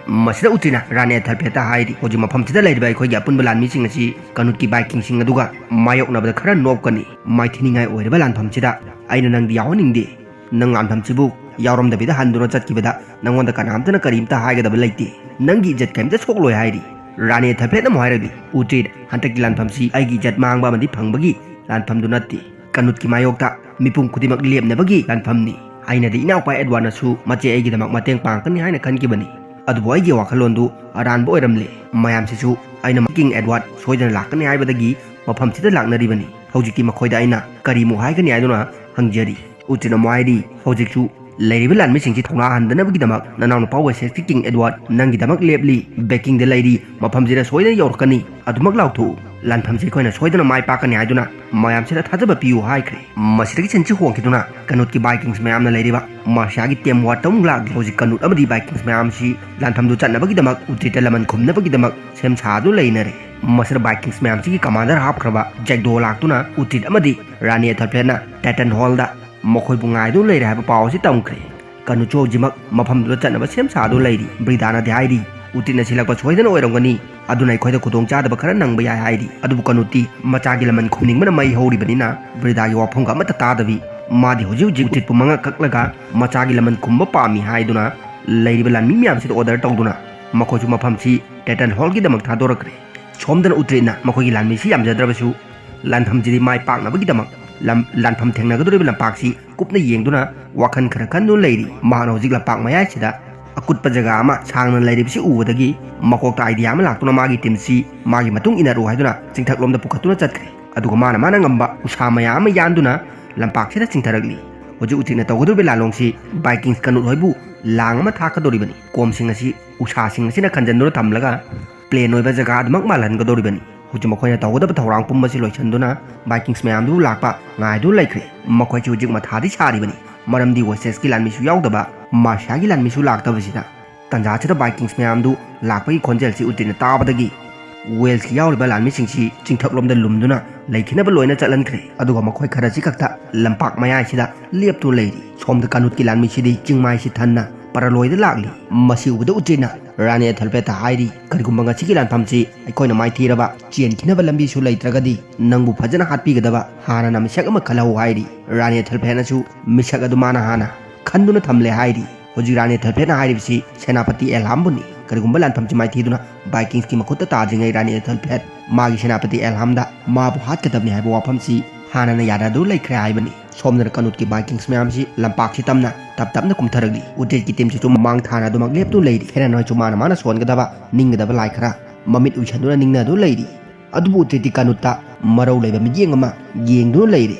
ꯃꯁꯤꯗ ꯎꯇ꯭ꯔꯤꯠꯅ ꯔꯥꯅꯤ ꯑꯦꯊꯜꯐ꯭ꯔꯦꯗꯇ ꯍꯥꯏꯔꯤ, "ꯍꯧꯖꯤꯛ ꯃꯐꯝꯁꯤꯗ ꯂꯩꯔꯤꯕ ꯑꯩꯈꯣꯏꯒꯤ ꯑꯄꯨꯟꯕ ꯂꯥꯟꯃꯤꯁꯤꯡ ꯑꯁꯤ ꯀꯅꯨꯠꯀꯤ ꯚꯥꯏꯀꯤꯡꯁꯤꯡ ꯑꯗꯨꯒ ꯃꯥꯌꯣꯛꯅꯕꯗ ꯈꯔ ꯅꯣꯞꯀꯅꯤ꯫ ꯃꯥꯏꯊꯤꯅꯤꯡꯉꯥꯏ ꯑꯣꯏꯔꯤꯕ ꯂꯥꯟꯐꯝꯁꯤꯗ ꯑꯩꯅ ꯅꯪꯗꯤ ꯌꯥꯎꯍꯟꯅꯤꯡꯗꯦ꯫ ꯅꯪ ꯂꯥꯟꯐꯝꯁꯤꯕꯨ ꯌꯥꯎꯔꯝꯗꯕꯤꯗ ꯍꯟꯗꯨꯅ ꯆꯠꯈꯤꯕꯗ ꯅꯪꯉꯣꯟꯗ ꯀꯅꯥꯝꯇꯅ ꯀꯔꯤꯝꯇ ꯍꯥꯏꯒꯗꯕ ꯂꯩꯇꯦ꯫ ꯅꯪꯒꯤ ꯏꯖꯠ ꯀꯔꯤꯝꯇ ꯁꯣꯛꯂꯣꯏ" ꯍꯥꯏꯔꯤ꯫ ꯔꯥꯅꯤ ꯑꯦꯊꯜꯐ꯭ꯔꯦꯗꯅ ꯑꯃꯨꯛ ꯍꯥꯏꯔꯛꯂꯤ, "ꯎꯇ꯭ꯔꯤꯠ, ꯍꯟꯗꯛꯀꯤ ꯂꯥꯟꯐꯝꯁꯤ ꯑꯩꯒꯤ ꯏꯖꯠ ꯃꯥꯡꯕ ꯑꯃꯗꯤ ꯐꯪꯕꯒꯤ ꯂꯥꯟꯐꯝꯗꯨ ꯅꯠꯇꯦ꯫ ꯀꯅꯨꯠꯀꯤ ꯃꯥꯌꯣꯛꯇ ꯃꯤꯄꯨꯝ ꯈꯨꯗꯤꯡꯃꯛ ꯂꯦꯞꯅꯕꯒꯤ ꯂꯥꯟꯐꯝꯅꯤ꯫ ꯑꯩꯅꯗꯤ ꯏꯅꯥꯎꯄꯥ ꯑꯦꯗꯋꯥꯔꯗꯅꯁꯨ ꯃꯆꯦ ꯑꯩꯒꯤꯗꯃꯛ ꯃꯇꯦꯡ ꯄꯥꯡꯉꯛꯀꯅꯤ ꯍꯥꯏꯅ ꯈꯟꯈꯤꯕꯅꯤ꯫ ꯑꯗꯨꯕꯨ ꯑꯩꯒꯤ ꯋꯥꯈꯜꯂꯣꯟꯗꯨ ꯑꯔꯥꯟꯕ ꯑꯣꯏꯔꯝꯂꯦ꯫ ꯃꯌꯥꯝꯁꯤꯁꯨ ꯑꯩꯅ ꯀꯤꯡ ꯑꯦꯗꯋꯥꯔꯗ ꯁꯣꯏꯗꯅ ꯂꯥꯛꯀꯅꯤ ꯍꯥꯏꯕꯗꯒꯤ ꯃꯐꯝꯁꯤꯗ ꯂꯥꯛꯅꯔꯤꯕꯅꯤ꯫ ꯍꯧꯖꯤꯛꯇꯤ ꯃꯈꯣꯏꯗ ꯑꯩꯅ ꯀꯔꯤꯃꯨꯛ ꯍꯥꯏꯒꯅꯤ ꯍꯥꯏꯗꯨꯅ ꯍꯪꯖꯔꯤ꯫" ꯎꯇ꯭ꯔꯤꯠꯅ ꯑꯃꯨꯛ ꯍꯥꯏꯔꯤ, "ꯍꯧꯖꯤꯛꯁꯨ ꯂꯩꯔꯤꯕ ꯂꯥꯟꯃꯤꯁꯤꯡꯁꯤ ꯊꯧꯅꯥ ꯍꯟꯗꯅꯕꯒꯤꯗꯃꯛ ꯅꯅꯥꯎꯅꯨꯄꯥ ꯋꯦꯁꯦꯛꯁꯀꯤ ꯀꯤꯡ ꯑꯦꯗꯋꯥꯔꯗ ꯅꯪꯒꯤꯗꯃꯛ ꯂꯦꯞꯂꯤ꯫ ꯕꯦꯀꯤꯡꯗ ꯂꯩꯔꯤ꯫ ꯃꯐꯝꯁꯤꯗ ꯁꯣꯏꯗꯅ ꯌꯧꯔꯛꯀꯅꯤ꯫ ꯑꯗꯨꯃꯛ ꯂꯥꯎꯊꯣꯛꯎ꯫ ꯂꯥꯟꯐꯝꯁꯤ ꯑꯩꯈꯣꯏꯅ ꯁꯣꯏꯗꯅ ꯃꯥꯏ ꯄꯥꯛꯀꯅꯤ" ꯍꯥꯏꯗꯨꯅ ꯃꯌꯥꯝꯁꯤꯗ ꯊꯥꯖꯕ ꯄꯤꯌꯨ ꯍꯥꯏꯈ꯭ꯔꯦ꯫ ꯃꯁꯤꯗꯒꯤ ꯁꯤꯟꯁꯤ ꯍꯣꯡꯈꯤꯗꯨꯅ ꯀꯅꯨꯠꯀꯤ ꯚꯥꯏꯀꯤꯡꯁ ꯃꯌꯥꯝꯅ ꯂꯩꯔꯤꯕ ꯃꯥꯔꯁꯤꯌꯥꯒꯤ ꯇꯦꯝꯋꯥꯔꯗꯇ ꯑꯃꯨꯛ ꯂꯥꯛꯂꯤ꯫ ꯍꯧꯖꯤꯛ ꯀꯅꯨꯠ ꯑꯃꯗꯤ ꯚꯥꯏꯀꯤꯡꯁ ꯃꯌꯥꯝꯁꯤ ꯂꯥꯟꯐꯝꯗꯨ ꯆꯠꯅꯕꯒꯤꯗꯃꯛ ꯎꯇ꯭ꯔꯤꯠꯇ ꯂꯃꯟ ꯈꯨꯝꯅꯕꯒꯤꯗꯃꯛ ꯁꯦꯝ ꯁꯥꯗꯨꯅ ꯂꯩꯅꯔꯦ꯫ ꯃꯁꯤꯗ ꯚꯥꯏꯀꯤꯡꯁ ꯃꯌꯥꯝꯁꯤꯒꯤ ꯀꯃꯥꯟꯗꯔ ꯍꯥꯞꯈ꯭ꯔꯕ ꯖꯦꯛꯗꯣ ꯂꯥꯛꯇꯨꯅ ꯎꯇ꯭ꯔꯤꯠ ꯑꯃꯗꯤ ꯔꯥꯅꯤ ꯑꯦꯊꯜꯐ꯭ꯔꯦꯗꯅ ꯇꯥꯏꯇꯟ ꯍꯣꯜꯗ ꯃꯈꯣꯏꯕꯨ ꯉꯥꯏꯗꯨꯅ ꯂꯩꯔꯦ ꯍꯥꯏꯕ ꯄꯥꯎ ꯑꯁꯤ ꯇꯝꯈ꯭ꯔꯦ꯫ ꯀꯅꯨꯠꯁꯨ ꯍꯧꯖꯤꯛꯃꯛ ꯃꯐꯝꯗꯨꯗ ꯆꯠꯅꯕ ꯁꯦꯝ ꯁꯥꯗꯨꯅ ꯂꯩꯔꯤ꯫ ꯕ꯭ꯔꯤꯗꯥꯅꯗꯤ ꯍꯥꯏꯔꯤ, "ꯎꯇ꯭ꯔꯤꯠꯅ ꯁꯤꯜꯂꯛꯄ ꯁꯣꯏꯗꯅ ꯑꯣꯏꯔꯝꯒꯅꯤ꯫ ꯑꯗꯨꯅ ꯑꯩꯈꯣꯏꯗ ꯈꯨꯗꯣꯡꯆꯥꯗꯕ ꯈꯔ ꯅꯪꯕ ꯌꯥꯏ" ꯍꯥꯏꯔꯤ꯫ ꯑꯗꯨꯕꯨ ꯀꯅꯨꯠꯇꯤ ꯃꯆꯥꯒꯤ ꯂꯃꯟ ꯈꯨꯝꯅꯤꯡꯕꯅ ꯃꯩ ꯍꯧꯔꯤꯕꯅꯤꯅ ꯕ꯭ꯔꯤꯗꯥꯒꯤ ꯋꯥꯐꯝꯒ ꯑꯃꯠꯇ ꯇꯥꯗꯕꯤ, ꯃꯥꯗꯤ ꯍꯧꯖꯤꯛ ꯍꯧꯖꯤꯛ ꯎꯇ꯭ꯔꯤꯠꯄꯨ ꯃꯉꯛ ꯀꯛꯂꯒ ꯃꯆꯥꯒꯤ ꯂꯃꯟ ꯈꯨꯝꯕ ꯄꯥꯝꯃꯤ ꯍꯥꯏꯗꯨꯅ ꯂꯩꯔꯤꯕ ꯂꯥꯟꯃꯤ ꯃꯌꯥꯝꯁꯤꯗ ꯑꯣꯔꯗꯔ ꯇꯧꯗꯨꯅ ꯃꯈꯣꯏꯁꯨ ꯃꯐꯝꯁꯤ ꯇꯥꯏꯇꯟ ꯍꯣꯜꯒꯤꯗꯃꯛ ꯊꯥꯗꯣꯔꯛꯈ꯭ꯔꯦ꯫ ꯁꯣꯝꯗꯅ ꯎꯇ꯭ꯔꯤꯠꯅ ꯃꯈꯣꯏꯒꯤ ꯂꯥꯟꯃꯤꯁꯤ ꯌꯥꯝꯖꯗ꯭ꯔꯕꯁꯨ ꯂꯥꯟꯐꯝꯁꯤꯗꯤ ꯃꯥꯏ ꯄꯥꯛꯅꯕꯒꯤꯗꯃꯛ ꯂꯝ-, ꯂꯥꯟꯐꯝ ꯊꯦꯡꯅꯒꯗꯧꯔꯤꯕ ꯂꯝꯄꯥꯛꯁꯤ ꯀꯨꯞꯅ ꯌꯦꯡꯗꯨꯅ ꯋꯥꯈꯜ ꯈꯔ ꯈꯟꯗꯨꯅ ꯂꯩꯔꯤ꯫ ꯃꯍꯥꯛꯅ ꯍꯧꯖꯤꯛ ꯂꯝꯄꯥꯛ ꯃꯌꯥꯏꯁꯤꯗ ꯑꯀꯨꯠꯄ ꯖꯒꯥ ꯑꯃ ꯁꯥꯡꯅ ꯂꯩꯔꯤꯕꯁꯤ ꯎꯕꯗꯒꯤ ꯃꯀꯣꯛꯇ ꯑꯥꯏꯗꯤꯌꯥ ꯑꯃ ꯂꯥꯛꯇꯨꯅ ꯃꯥꯒꯤ ꯇꯤꯝꯁꯤ ꯃꯥꯒꯤ ꯃꯇꯨꯡ ꯏꯟꯅꯔꯨ ꯍꯥꯏꯗꯨꯅ ꯆꯤꯡꯊꯛꯂꯣꯝꯗ ꯄꯨꯈꯠꯇꯨꯅ ꯆꯠꯈ꯭ꯔꯦ꯫ ꯑꯗꯨꯒ ꯃꯥꯅ ꯃꯥꯅ ꯉꯝꯕ ꯎꯁꯥ ꯃꯌꯥꯝ ꯑꯃ ꯌꯥꯟꯗꯨꯅ ꯂꯝꯄꯥꯛꯁꯤꯗ ꯆꯤꯡꯊꯔꯛꯂꯤ꯫ ꯍꯧꯖꯤꯛ ꯎꯇ꯭ꯔꯤꯠꯅ ꯇꯧꯒꯗꯧꯔꯤꯕ ꯂꯥꯟꯂꯣꯡꯁꯤ ꯕꯥꯏꯀꯤꯡꯁ ꯀꯥꯅꯨꯠ ꯍꯣꯏꯕꯨ ꯂꯥꯡ ꯑꯃ ꯊꯥꯛꯀꯗꯧꯔꯤꯕꯅꯤ꯫ ꯀꯣꯝꯁꯤꯡ ꯑꯁꯤ ꯎꯁꯥꯁꯤꯡ ꯑꯁꯤꯅ ꯈꯟꯖꯟꯗꯨꯅ ꯊꯝꯂꯒ ꯄ꯭ꯂꯦꯟ ꯑꯣꯏꯕ ꯖꯒꯥ ꯑꯗꯨꯃꯛ ꯃꯥꯜꯍꯟꯒꯗꯧꯔꯤꯕꯅꯤ꯫ ꯍꯧꯖꯤꯛ ꯃꯈꯣꯏꯅ ꯇꯧꯒꯗꯕ ꯊꯧꯔꯥꯡ ꯄꯨꯝꯕꯁꯤ ꯂꯣꯏꯁꯤꯟꯗꯨꯅ ꯕꯥꯏꯀꯤꯡꯁ ꯃꯌꯥꯝꯗꯨꯕꯨ ꯂꯥꯛꯄ ꯉꯥꯏꯗꯨꯅ ꯂꯩꯈ꯭ꯔꯦ꯫ ꯃꯈꯣꯏꯁꯨ ꯍꯧꯖꯤꯛ ꯃꯊꯥꯗꯤ ꯁꯥꯔꯤꯕꯅꯤ, ꯃꯔꯝꯗꯤ ꯋꯦꯁꯦꯁꯀꯤ ꯂꯥꯟꯃꯤꯁꯨ ꯌꯥꯎꯗꯕ, ꯃꯥꯔꯁꯤꯌꯥꯒꯤ ꯂꯥꯟꯃꯤꯁꯨ ꯂꯥꯛꯇꯕꯁꯤꯗ꯫ ꯇꯟꯖꯥꯁꯤꯗ ꯕꯥꯏꯀꯤꯡꯁ ꯃꯌꯥꯝꯗꯨ ꯂꯥꯛꯄꯒꯤ ꯈꯣꯟꯖꯦꯜꯁꯤ ꯎꯇ꯭ꯔꯤꯠꯅ ꯇꯥꯕꯗꯒꯤ ꯋꯦꯜꯁꯀꯤ ꯌꯥꯎꯔꯤꯕ ꯂꯥꯟꯃꯤꯁꯤꯡꯁꯤ ꯆꯤꯡꯊꯛꯂꯣꯝꯗ ꯂꯨꯝꯗꯨꯅ ꯂꯩꯈꯤꯅꯕ ꯂꯣꯏꯅ ꯆꯠꯍꯟꯈ꯭ꯔꯦ꯫ ꯑꯗꯨꯒ ꯃꯈꯣꯏ ꯈꯔꯁꯤ ꯈꯛꯇ ꯂꯝꯄꯥꯛ ꯃꯌꯥꯏꯁꯤꯗ ꯂꯦꯞꯇꯨꯅ ꯂꯩꯔꯤ꯫ ꯁꯣꯝꯗ ꯀꯥꯅꯨꯠꯀꯤ ꯂꯥꯟꯃꯤꯁꯤꯗꯤ ꯆꯤꯡꯃꯥꯏꯁꯤ ꯊꯟꯅ ꯄꯔꯂꯣꯏꯗ ꯂꯥꯛꯂꯤ꯫ ꯃꯁꯤ ꯎꯕꯗ ꯎꯇ꯭ꯔꯤꯠꯅ ꯔꯥꯅꯤ ꯑꯦꯊꯦꯜꯐꯦꯠꯇ ꯍꯥꯏꯔꯤ, "ꯀꯔꯤꯒꯨꯝꯕ ꯉꯁꯤꯒꯤ ꯂꯥꯟꯐꯝꯁꯤ ꯑꯩꯈꯣꯏꯅ ꯃꯥꯏꯊꯤꯔꯕ ꯆꯦꯟꯈꯤꯅꯕ ꯂꯝꯕꯤꯁꯨ ꯂꯩꯇ꯭ꯔꯒꯗꯤ ꯅꯪꯕꯨ ꯐꯖꯅ ꯍꯥꯠꯄꯤꯒꯗꯕ ꯍꯥꯟꯅꯅ ꯃꯤꯁꯛ ꯑꯃ ꯈꯜꯍꯧ" ꯍꯥꯏꯔꯤ꯫ ꯔꯥꯅꯤ ꯑꯦꯊꯦꯜꯐꯦꯠꯅꯁꯨ ꯃꯤꯁꯛ ꯑꯗꯨ ꯃꯥꯅ ꯍꯥꯟꯅ ꯈꯟꯗꯨꯅ ꯊꯝꯂꯦ ꯍꯥꯏꯔꯤ꯫ ꯍꯧꯖꯤꯛ ꯔꯥꯅꯤ ꯑꯦꯊꯦꯜꯐꯦꯠꯅ ꯍꯥꯏꯔꯤꯕꯁꯤ ꯁꯦꯅꯥꯄꯇꯤ ꯑꯦꯜꯍꯥꯝꯕꯨꯅꯤ꯫ ꯀꯔꯤꯒꯨꯝꯕ ꯂꯥꯟꯐꯝꯁꯤ ꯃꯥꯏꯊꯤꯗꯨꯅ ꯕꯥꯏꯀꯤꯡꯁꯀꯤ ꯃꯈꯨꯠꯇ ꯇꯥꯗ꯭ꯔꯤꯉꯩ ꯔꯥꯅꯤ ꯑꯦꯊꯦꯜꯐꯦꯠ ꯃꯥꯒꯤ ꯁꯦꯅꯥꯄꯇꯤ ꯑꯦꯜꯍꯥꯝꯗ ꯃꯥꯕꯨ ꯍꯥꯠꯀꯗꯕꯅꯤ ꯍꯥꯏꯕ ꯋꯥꯐꯝꯁꯤ ꯍꯥꯟꯅꯅ ꯌꯥꯅꯗꯨꯅ ꯂꯩꯈ꯭ꯔꯦ ꯍꯥꯏꯕꯅꯤ꯫ ꯁꯣꯝꯗꯅ ꯀꯥꯅꯨꯠꯀꯤ ꯕꯥꯏꯀꯤꯡꯁ ꯃꯌꯥꯝꯁꯤ ꯂꯝꯄꯥꯛꯁꯤ ꯇꯝꯅ ꯇꯞ ꯇꯞꯅ ꯀꯨꯝꯊꯔꯛꯂꯤ꯫ ꯎꯇ꯭ꯔꯤꯠꯀꯤ ꯇꯤꯝꯁꯤꯁꯨ ꯃꯥꯡ ꯊꯥꯅ ꯑꯗꯨꯃꯛ ꯂꯦꯞꯇꯨꯅ ꯂꯩꯔꯤ꯫ ꯐꯦꯔꯟ ꯍꯣꯏꯁꯨ ꯃꯥꯅ ꯃꯥꯅ ꯁꯣꯟꯒꯗꯕ ꯅꯤꯡꯒꯗꯕ ꯂꯥꯏ ꯈꯔ ꯃꯃꯤꯠ ꯎꯏꯁꯟꯗꯨꯅ ꯅꯤꯡꯅꯗꯨꯅ ꯂꯩꯔꯤ꯫ ꯑꯗꯨꯕꯨ ꯎꯇ꯭ꯔꯤꯠꯇꯤ ꯀꯥꯅꯨꯠꯇ ꯃꯔꯧ ꯂꯩꯕ ꯃꯤꯠꯌꯦꯡ ꯑꯃ ꯌꯦꯡꯗꯨꯅ ꯂꯩꯔꯦ꯫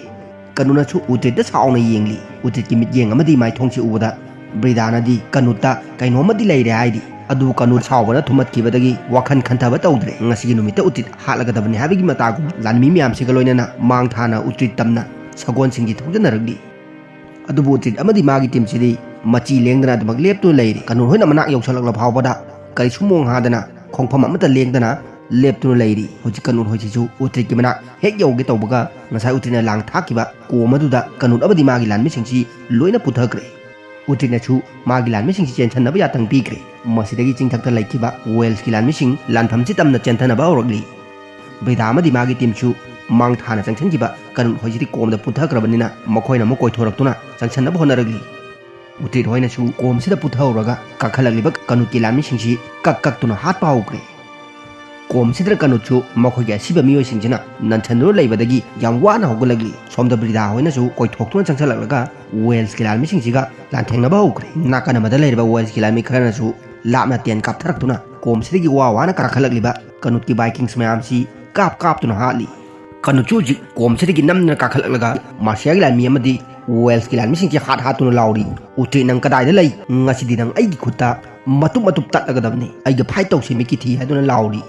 ꯀꯥꯅꯨꯠꯅꯁꯨ ꯎꯇ꯭ꯔꯤꯠꯇ ꯁꯥꯎꯅ ꯌꯦꯡꯂꯤ꯫ ꯎꯇ꯭ꯔꯤꯠꯀꯤ ꯃꯤꯠꯌꯦꯡ ꯑꯃꯗꯤ ꯃꯥꯏꯊꯣꯡꯁꯤ ꯎꯕꯗ ꯕ꯭ꯔꯤꯗꯥꯅꯗꯤ ꯀꯥꯅꯨꯠꯇ ꯀꯩꯅꯣꯝꯃꯗꯤ ꯂꯩꯔꯦ ꯍꯥꯏꯔꯤ꯫ ꯑꯗꯨꯕꯨ ꯀꯥꯅꯨꯠ ꯁꯥꯎꯕꯅ ꯊꯨꯝꯃꯠꯈꯤꯕꯗꯒꯤ ꯋꯥꯈꯜ ꯈꯟꯊꯕ ꯇꯧꯗ꯭ꯔꯦ꯫ ꯉꯁꯤꯒꯤ ꯅꯨꯃꯤꯠꯇ ꯎꯇ꯭ꯔꯤꯠ ꯍꯥꯠꯂꯒꯗꯕꯅꯤ ꯍꯥꯏꯕꯒꯤ ꯃꯇꯥꯒꯨꯝ ꯂꯥꯟꯃꯤ ꯃꯌꯥꯝꯁꯤꯒ ꯂꯣꯏꯅꯅ ꯃꯥꯡ ꯊꯥꯅ ꯎꯇ꯭ꯔꯤꯠ ꯇꯝꯅ ꯁꯒꯣꯜꯁꯤꯡꯁꯤ ꯊꯧꯖꯅꯔꯛꯂꯤ꯫ ꯑꯗꯨꯕꯨ ꯎꯇ꯭ꯔꯤꯠ ꯑꯃꯗꯤ ꯃꯥꯒꯤ ꯇꯤꯝꯁꯤꯗꯤ ꯃꯆꯤ ꯂꯦꯡꯗꯅ ꯑꯗꯨꯃꯛ ꯂꯦꯞꯇꯨꯅ ꯂꯩꯔꯤ꯫ ꯀꯥꯅꯨꯠ ꯍꯣꯏꯅ ꯃꯅꯥꯛ ꯌꯧꯁꯜꯂꯛꯂ ꯐꯥꯎꯕꯗ ꯀꯔꯤꯁꯨ ꯃꯣꯡ ꯍꯥꯗꯅ ꯈꯣꯡꯐꯝ ꯑꯃꯠꯇ ꯂꯦꯡꯗꯅ ꯂꯦꯞꯇꯨꯅ ꯂꯩꯔꯤ꯫ ꯍꯧꯖꯤꯛ ꯀꯥꯅꯨꯠ ꯍꯣꯏꯁꯤꯁꯨ ꯎꯇ꯭ꯔꯤꯠꯀꯤ ꯃꯅꯥꯛ ꯍꯦꯛ ꯌꯧꯒꯦ ꯇꯧꯕꯒ ꯉꯁꯥꯏ ꯎꯇ꯭ꯔꯤꯠꯅ ꯂꯥꯡ ꯊꯥꯛꯈꯤꯕ ꯀꯣꯝ ꯑꯗꯨꯗ ꯀꯥꯅꯨꯠ ꯑꯃꯗꯤ ꯃꯥꯒꯤ ꯂꯥꯟꯃꯤꯁꯤꯡꯁꯤ ꯂꯣꯏꯅ ꯄꯨꯊꯈ꯭ꯔꯦ꯫ ꯎꯇ꯭ꯔꯤꯠꯅꯁꯨ ꯃꯥꯒꯤ ꯂꯥꯟꯃꯤꯁꯤꯡꯁꯤ ꯆꯦꯟꯁꯟꯅꯕ ꯌꯥꯇꯪ ꯄꯤꯈ꯭ꯔꯦ꯫ ꯃꯁꯤꯗꯒꯤ ꯆꯤꯡꯊꯛꯇ ꯂꯩꯈꯤꯕ ꯋꯦꯜꯁꯀꯤ ꯂꯥꯟꯃꯤꯁꯤꯡ ꯂꯥꯟꯐꯝꯁꯤ ꯇꯝꯅ ꯆꯦꯟꯊꯅꯕ ꯍꯧꯔꯛꯂꯤ꯫ ꯕ꯭ꯔꯤꯗꯥ ꯑꯃꯗꯤ ꯃꯥꯒꯤ ꯇꯤꯝꯁꯨ ꯃꯥꯡ ꯊꯥꯅ ꯆꯪꯁꯤꯟꯈꯤꯕ ꯀꯥꯅꯨꯠ ꯍꯣꯏꯁꯤꯗꯤ ꯀꯣꯝꯗ ꯄꯨꯊꯈ꯭ꯔꯕꯅꯤꯅ ꯃꯈꯣꯏꯅ ꯑꯃꯨꯛ ꯀꯣꯏꯊꯣꯔꯛꯇꯨꯅ ꯆꯪꯁꯟꯅꯕ ꯍꯣꯠꯅꯔꯛꯂꯤ꯫ ꯎꯇ꯭ꯔꯤꯠ ꯍꯣꯏꯅꯁꯨ ꯀꯣꯝꯁꯤꯗ ꯄꯨꯊꯍꯧꯔꯒ ꯀꯥꯈꯠꯂꯛꯂꯤꯕ ꯀꯥꯅꯨꯠꯀꯤ ꯂꯥꯟꯃꯤꯁꯤꯡꯁꯤ ꯀꯛ ꯀꯛꯇꯨꯅ ꯍꯥꯠꯄ ꯍꯧꯈ꯭ꯔꯦ꯫ ꯀꯣꯝꯁꯤꯗ ꯀꯥꯅꯨꯠꯁꯨ ꯃꯈꯣꯏꯒꯤ ꯑꯁꯤꯕ ꯃꯤꯑꯣꯏꯁꯤꯡꯁꯤꯅ ꯅꯟꯁꯟꯗꯨꯅ ꯂꯩꯕꯗꯒꯤ ꯌꯥꯝ ꯋꯥꯅ ꯍꯧꯒꯠꯂꯛꯂꯤ꯫ ꯁꯣꯝꯗ ꯕ꯭ꯔꯤꯗꯥ ꯍꯣꯏꯅꯁꯨ ꯀꯣꯏꯊꯣꯛꯇꯨꯅ ꯆꯪꯁꯜꯂꯛꯂꯒ ꯋꯦꯜꯁꯀꯤ ꯂꯥꯟꯃꯤꯁꯤꯡꯁꯤꯒ ꯂꯥꯟꯊꯦꯡꯅꯕ ꯍꯧꯈ꯭ꯔꯦ꯫ ꯅꯥꯀꯟ ꯑꯃꯗ ꯂꯩꯔꯤꯕ ꯋꯦꯜꯁꯀꯤ ꯂꯥꯟꯃꯤ ꯈꯔꯅꯁꯨ ꯂꯥꯞꯅ ꯇꯦꯟ ꯀꯥꯞꯊꯔꯛꯇꯨꯅ ꯀꯣꯝꯁꯤꯗꯒꯤ ꯋꯥ ꯋꯥꯅ ꯀꯥꯈꯠꯂꯛꯂꯤꯕ ꯀꯥꯅꯨꯠꯀꯤ ꯕꯥꯏꯀꯤꯡꯁ ꯃꯌꯥꯝꯁꯤ ꯀꯥꯞ ꯀꯥꯞꯇꯨꯅ ꯍꯥꯠꯂꯤ꯫ ꯀꯥꯅꯨꯠꯁꯨ ꯍꯧꯖꯤꯛ ꯀꯣꯝꯁꯤꯗꯒꯤ ꯅꯝꯗꯨꯅ ꯀꯥꯈꯠꯂꯛꯂꯒ ꯃꯥꯔꯁꯤꯌꯥꯒꯤ ꯂꯥꯟꯃꯤ ꯑꯃꯗꯤ ꯋꯦꯜꯁꯀꯤ ꯂꯥꯟꯃꯤꯁꯤꯡꯁꯦ ꯍꯥꯠ ꯍꯥꯠꯇꯨꯅ ꯂꯥꯎꯔꯤ, "ꯎꯇ꯭ꯔꯦꯠ, ꯅꯪ ꯀꯗꯥꯏꯗ ꯂꯩ? ꯉꯁꯤꯗꯤ ꯅꯪ ꯑꯩꯒꯤ ꯈꯨꯠꯇ ꯃꯇꯨꯞ ꯃꯇꯨꯞ ꯇꯠꯂꯒꯗꯕꯅꯤ, ꯑꯩꯒ ꯐꯥꯏꯠ ꯇꯧꯁꯤ ꯃꯤꯀꯤ ꯊꯤ" ꯍꯥꯏꯗꯨꯅ ꯂꯥꯎꯔꯤ꯫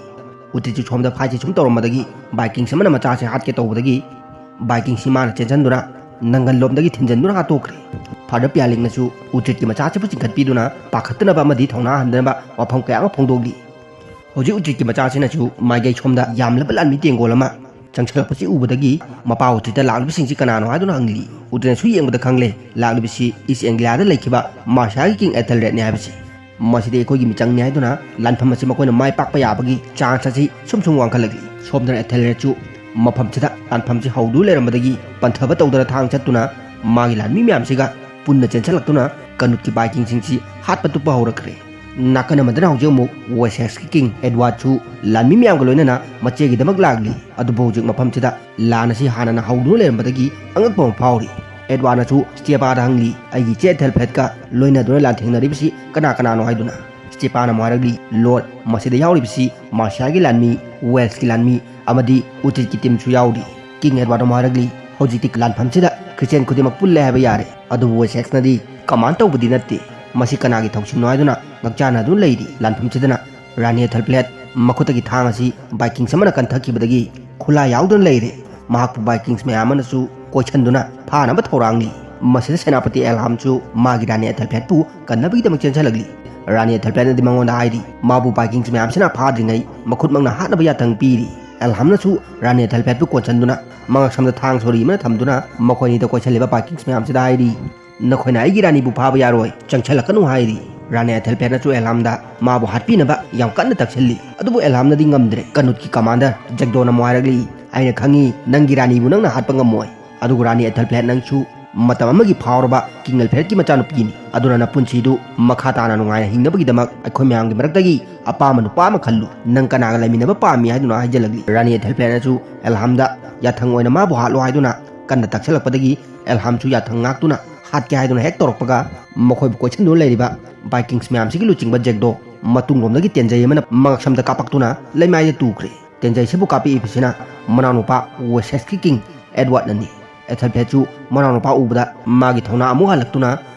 ꯎꯇ꯭ꯔꯦꯠꯁꯨ ꯁꯣꯝꯗ ꯐꯥꯏꯠꯁꯦ ꯁꯨꯝ ꯇꯧꯔꯝꯕꯗꯒꯤ ꯕꯥꯏꯀꯤꯡꯁ ꯑꯃꯅ ꯃꯆꯥꯁꯦ ꯍꯥꯠꯀꯦ ꯇꯧꯕꯗꯒꯤ ꯕꯥꯏꯀꯤꯡꯁꯤ ꯃꯥꯅ ꯆꯦꯟꯁꯤꯟꯗꯨꯅ ꯅꯪꯒꯜ ꯂꯣꯝꯗꯒꯤ ꯊꯤꯟꯖꯤꯟꯗꯨꯅ ꯍꯥꯠꯇꯣꯛꯈ꯭ꯔꯦ꯫ ꯐꯥꯗꯔ ꯄꯤꯌꯥꯂꯤꯛꯅꯁꯨ ꯎꯇ꯭ꯔꯦꯠꯀꯤ ꯃꯆꯥꯁꯤꯕꯨ ꯆꯤꯡꯈꯠꯄꯤꯗꯨꯅ ꯄꯥꯈꯠꯇꯅꯕ ꯑꯃꯗꯤ ꯊꯧꯅꯥ ꯍꯟꯗꯅꯕ ꯋꯥꯐꯝ ꯀꯌꯥ ꯑꯃ ꯐꯣꯡꯗꯣꯛꯂꯤ꯫ ꯍꯧꯖꯤꯛ ꯎꯇ꯭ꯔꯦꯠꯀꯤ ꯃꯆꯥꯁꯤꯅꯁꯨ ꯃꯥꯏꯀꯩ ꯁꯣꯝꯗ ꯌꯥꯝꯂꯕ ꯂꯥꯟꯃꯤ ꯇꯦꯡꯒꯣꯜ ꯑꯃ ꯆꯪꯁꯤꯜꯂꯛꯄꯁꯤ ꯎꯕꯗꯒꯤ ꯃꯄꯥ ꯎꯇ꯭ꯔꯦꯠꯇ ꯂꯥꯛꯂꯤꯕꯁꯤꯡꯁꯤ ꯀꯅꯥꯅꯣ ꯍꯥꯏꯗꯨꯅ ꯍꯪꯂꯤ꯫ ꯎꯇ꯭ꯔꯦꯠꯅꯁꯨ ꯌꯦꯡꯕꯗ ꯈꯪꯂꯦ ꯂꯥꯛꯂꯤꯕꯁꯤ ꯏꯁ ꯑꯦꯡꯒ꯭ꯂꯤꯌꯥꯗ ꯂꯩꯈꯤꯕ ꯃꯥꯔꯁꯤꯌꯥꯒꯤ ꯀꯤꯡ ꯑꯦꯊꯦꯜꯔꯦꯗꯅꯤ ꯍꯥꯏꯕꯁꯤ꯫ ꯃꯁꯤꯗꯤ ꯑꯩꯈꯣꯏꯒꯤ ꯃꯤꯆꯪꯅꯤ ꯍꯥꯏꯗꯨꯅ ꯂꯥꯟꯐꯝ ꯑꯁꯤ ꯃꯈꯣꯏꯅ ꯃꯥꯏ ꯄꯥꯛꯄ ꯌꯥꯕꯒꯤ ꯆꯥꯟꯁ ꯑꯁꯤ ꯁꯨꯝ ꯁꯨꯝ ꯋꯥꯡꯈꯠꯂꯛꯂꯤ꯫ ꯁꯣꯝꯗꯅ ꯑꯦꯊꯦꯜꯔꯦꯗꯁꯨ ꯃꯐꯝꯁꯤꯗ ꯂꯥꯟꯐꯝꯁꯤ ꯍꯧꯗꯨꯅ ꯂꯩꯔꯝꯕꯗꯒꯤ ꯄꯟꯊꯕ ꯇꯧꯗꯅ ꯊꯥꯡ ꯆꯠꯇꯨꯅ ꯃꯥꯒꯤ ꯂꯥꯟꯃꯤ ꯃꯌꯥꯝꯁꯤꯒ ꯄꯨꯟꯅ ꯆꯦꯟꯁꯤꯜꯂꯛꯇꯨꯅ ꯀꯅꯨꯠꯀꯤ ꯕꯥꯏꯀꯤꯡꯁꯤꯡꯁꯤ ꯍꯥꯠꯄ ꯇꯨꯞꯄ ꯍꯧꯔꯛꯈ꯭ꯔꯦ꯫ ꯅꯥꯀꯟ ꯑꯃꯗꯅ ꯍꯧꯖꯤꯛ ꯑꯃꯨꯛ ꯋꯦꯁꯦꯛꯁꯀꯤ ꯀꯤꯡ ꯑꯦꯗꯋꯥꯔꯗꯁꯨ ꯂꯥꯟꯃꯤ ꯃꯌꯥꯝꯒ ꯂꯣꯏꯅꯅ ꯃꯆꯦꯒꯤꯗꯃꯛ ꯂꯥꯛꯂꯤ꯫ ꯑꯗꯨꯕꯨ ꯍꯧꯖꯤꯛ ꯃꯐꯝꯁꯤꯗ ꯂꯥꯟ ꯑꯁꯤ ꯍꯥꯟꯅꯅ ꯍꯧꯗꯨꯅ ꯂꯩꯔꯝꯕꯗꯒꯤ ꯑꯉꯛꯄ ꯑꯃ ꯐꯥꯎꯔꯤ꯫ ꯑꯦꯗꯋꯥꯔꯗꯅꯁꯨ ꯁ꯭ꯇꯦꯄꯥꯗ ꯍꯪꯂꯤ, "ꯑꯩꯒꯤ ꯏꯆꯦ ꯑꯦꯊꯦꯜꯐ꯭ꯔꯦꯗꯀ ꯂꯣꯏꯅꯗꯨꯅ ꯂꯥꯟꯊꯦꯡꯅꯔꯤꯕꯁꯤ ꯀꯅꯥ ꯀꯅꯥꯅꯣ?" ꯍꯥꯏꯗꯨꯅ꯫ ꯁ꯭ꯇꯦꯄꯥꯅ ꯑꯃꯨꯛ ꯍꯥꯏꯔꯛꯂꯤ, "ꯂꯣꯔꯗ, ꯃꯁꯤꯗ ꯌꯥꯎꯔꯤꯕꯁꯤ ꯃꯥꯔꯁꯤꯌꯥꯒꯤ ꯂꯥꯟꯃꯤ, ꯋꯦꯜꯁꯀꯤ ꯂꯥꯟꯃꯤ ꯑꯃꯗꯤ ꯎꯇ꯭ꯔꯦꯠꯀꯤ ꯇꯤꯝꯁꯨ ꯌꯥꯎꯔꯤ꯫" ꯀꯤꯡ ꯑꯦꯗꯋꯥꯔꯗ ꯑꯃꯨꯛ ꯍꯥꯏꯔꯛꯂꯤ, "ꯍꯧꯖꯤꯛꯇꯤ ꯂꯥꯟꯐꯝꯁꯤꯗ ꯈ꯭ꯔꯤꯁꯇꯤꯌꯥꯟ ꯈꯨꯗꯤꯡꯃꯛ ꯄꯨꯜꯂꯦ ꯍꯥꯏꯕ ꯌꯥꯔꯦ, ꯑꯗꯨꯕꯨ ꯋꯦꯁꯦꯛꯁꯅꯗꯤ ꯀꯃꯥꯟ ꯇꯧꯕꯗꯤ ꯅꯠꯇꯦ꯫ ꯃꯁꯤ ꯀꯅꯥꯒꯤ ꯊꯧꯁꯤꯜꯅꯣ?" ꯍꯥꯏꯗꯨꯅ ꯉꯛꯆꯥꯟꯅꯗꯨꯅ ꯂꯩꯔꯤ꯫ ꯂꯥꯟꯐꯝꯁꯤꯗꯅ ꯔꯥꯅꯤ ꯑꯦꯊꯦꯜꯐ꯭ꯂꯦꯠ ꯃꯈꯨꯠꯇꯒꯤ ꯊꯥꯡ ꯑꯁꯤ ꯕꯥꯏꯀꯤꯡꯁ ꯑꯃꯅ ꯀꯟꯊꯈꯤꯕꯗꯒꯤ ꯈꯨꯠꯂꯥꯏ ꯌꯥꯎꯗꯨꯅ ꯂꯩꯔꯦ꯫ ꯃꯍꯥꯛꯄꯨ ꯕꯥꯏꯀꯤꯡꯁ ꯃꯌꯥꯝ ꯑꯃꯅꯁꯨ ꯀꯣꯏꯁꯟꯗꯨꯅ ꯐꯥꯅꯕ ꯊꯧꯔꯥꯡꯂꯤ꯫ ꯃꯁꯤꯗ ꯁꯦꯅꯥꯄꯇꯤ ꯑꯦꯜꯍꯥꯝꯁꯨ ꯃꯥꯒꯤ ꯔꯥꯅꯤ ꯑꯦꯊꯦꯜꯐ꯭ꯂꯦꯠꯄꯨ ꯀꯟꯅꯕꯒꯤꯗꯃꯛ ꯆꯦꯟꯁꯤꯜꯂꯛꯂꯤ꯫ ꯔꯥꯅꯤ ꯑꯦꯊꯦꯜꯐ꯭ꯂꯦꯠꯅꯗꯤ ꯃꯉꯣꯟꯗ ꯍꯥꯏꯔꯤ, ꯃꯥꯕꯨ ꯕꯥꯏꯀꯤꯡꯁ ꯃꯌꯥꯝꯁꯤꯅ ꯐꯥꯗ꯭ꯔꯤꯉꯩ ꯃꯈꯨꯠꯃꯛꯅ ꯍꯥꯠꯅꯕ ꯌꯥꯊꯪ ꯄꯤꯔꯤ꯫ ꯑꯦꯜꯍꯥꯝꯅꯁꯨ ꯔꯥꯅꯤ ꯑꯦꯊꯦꯜꯐ꯭ꯂꯦꯠꯄꯨ ꯀꯣꯟꯁꯤꯟꯗꯨꯅ ꯃꯉꯛꯁꯝꯗ ꯊꯥꯡ ꯁꯣꯔꯤ ꯑꯃꯅ ꯊꯝꯗꯨꯅ ꯃꯈꯣꯏꯅꯤꯗ ꯀꯣꯏꯁꯜꯂꯤꯕ ꯕꯥꯏꯀꯤꯡꯁ ꯃꯌꯥꯝꯁꯤꯗ ꯍꯥꯏꯔꯤ, "ꯅꯈꯣꯏꯅ ꯑꯩꯒꯤ ꯔꯥꯅꯤꯕꯨ ꯐꯥꯕ ꯌꯥꯔꯣꯏ, ꯆꯪꯁꯤꯜꯂꯛꯀꯅꯨ" ꯍꯥꯏꯔꯤ꯫ ꯔꯥꯅꯤ ꯑꯦꯊꯦꯜꯐ꯭ꯂꯦꯠꯅꯁꯨ ꯑꯦꯜꯍꯥꯝꯗ ꯃꯥꯕꯨ ꯍꯥꯠꯄꯤꯅꯕ ꯌꯥꯝ ꯀꯟꯅ ꯇꯛꯁꯤꯜꯂꯤ꯫ ꯑꯗꯨꯕꯨ ꯑꯦꯜꯍꯥꯝꯅꯗꯤ ꯉꯝꯗ꯭ꯔꯦ꯫ ꯀꯅꯨꯠꯀꯤ ꯀꯃꯥꯟꯗꯔ ꯖꯦꯛꯗꯣꯅ ꯑꯃꯨꯛ ꯍꯥꯏꯔꯛꯂꯤ, "ꯑꯩꯅ ꯈꯪꯉꯤ, ꯅꯪꯒꯤ ꯔꯥꯅꯤꯕꯨ ꯅꯪꯅ ꯍꯥꯠꯄ ꯉꯝꯃꯣꯏ꯫ ꯑꯗꯨꯒ ꯔꯥꯅꯤ ꯑꯦꯊꯦꯜꯐ꯭ꯂꯦꯠ, ꯅꯪꯁꯨ ꯃꯇꯝ ꯑꯃꯒꯤ ꯐꯥꯎꯔꯕ ꯀꯤꯡ ꯑꯦꯜꯐ꯭ꯔꯦꯗꯀꯤ ꯃꯆꯥꯅꯨꯄꯤꯅꯤ꯫ ꯑꯗꯨꯅ ꯅꯄꯨꯟꯁꯤꯗꯨ ꯃꯈꯥ ꯇꯥꯅ ꯅꯨꯡꯉꯥꯏꯅ ꯍꯤꯡꯅꯕꯒꯤꯗꯃꯛ ꯑꯩꯈꯣꯏ ꯃꯌꯥꯝꯒꯤ ꯃꯔꯛꯇꯒꯤ ꯑꯄꯥꯝꯕ ꯅꯨꯄꯥ ꯑꯃ ꯈꯜꯂꯨ꯫ ꯅꯪ ꯀꯅꯥꯒ ꯂꯩꯃꯤꯟꯅꯕ ꯄꯥꯝꯃꯤ?" ꯍꯥꯏꯗꯨꯅ ꯍꯥꯏꯖꯤꯜꯂꯛꯂꯤ꯫ ꯔꯥꯅꯤ ꯑꯦꯊꯦꯜꯐ꯭ꯂꯦꯠꯅꯁꯨ ꯑꯦꯜꯍꯥꯝꯗ ꯌꯥꯊꯪ ꯑꯣꯏꯅ ꯃꯥꯕꯨ ꯍꯥꯠꯂꯣ ꯍꯥꯏꯗꯨꯅ ꯀꯟꯅ ꯇꯛꯁꯤꯜꯂꯛꯄꯗꯒꯤ ꯑꯦꯜꯍꯥꯝꯁꯨ ꯌꯥꯊꯪ ꯉꯥꯛꯇꯨꯅ ꯍꯥꯠꯀꯦ ꯍꯥꯏꯗꯨꯅ ꯍꯦꯛ ꯇꯧꯔꯛꯄꯒ ꯃꯈꯣꯏꯕꯨ ꯀꯣꯏꯁꯟꯗꯨꯅ ꯂꯩꯔꯤꯕ ꯕꯥꯏꯀꯤꯡꯁ ꯃꯌꯥꯝꯁꯤꯒꯤ ꯂꯨꯆꯤꯡꯕ ꯖꯦꯛꯗꯣ ꯃꯇꯨꯡꯂꯣꯝꯗꯒꯤ ꯇꯦꯟꯖꯩ ꯑꯃꯅ ꯃꯉꯛꯁꯝꯗ ꯀꯥꯞꯄꯛꯇꯨꯅ ꯂꯩꯃꯥꯏꯗ ꯇꯨꯈ꯭ꯔꯦ꯫ ꯇꯦꯟꯖꯩꯁꯤꯕꯨ ꯀꯥꯞꯄꯛꯏꯕꯁꯤꯅ ꯃꯅꯥꯎꯅꯨꯄꯥ ꯋꯦꯁꯦꯛꯁꯀꯤ ꯀꯤꯡ ꯑꯦꯗꯋꯥꯔꯗꯅꯅꯤ꯫ ꯑꯦꯊꯦꯜꯐ꯭ꯔꯦꯗꯁꯨ ꯃꯅꯥꯎꯅꯨꯄꯥ ꯎꯕꯗ ꯃꯥꯒꯤ ꯊꯧꯅꯥ ꯑꯃꯨꯛ ꯍꯜꯂꯛꯇꯨꯅ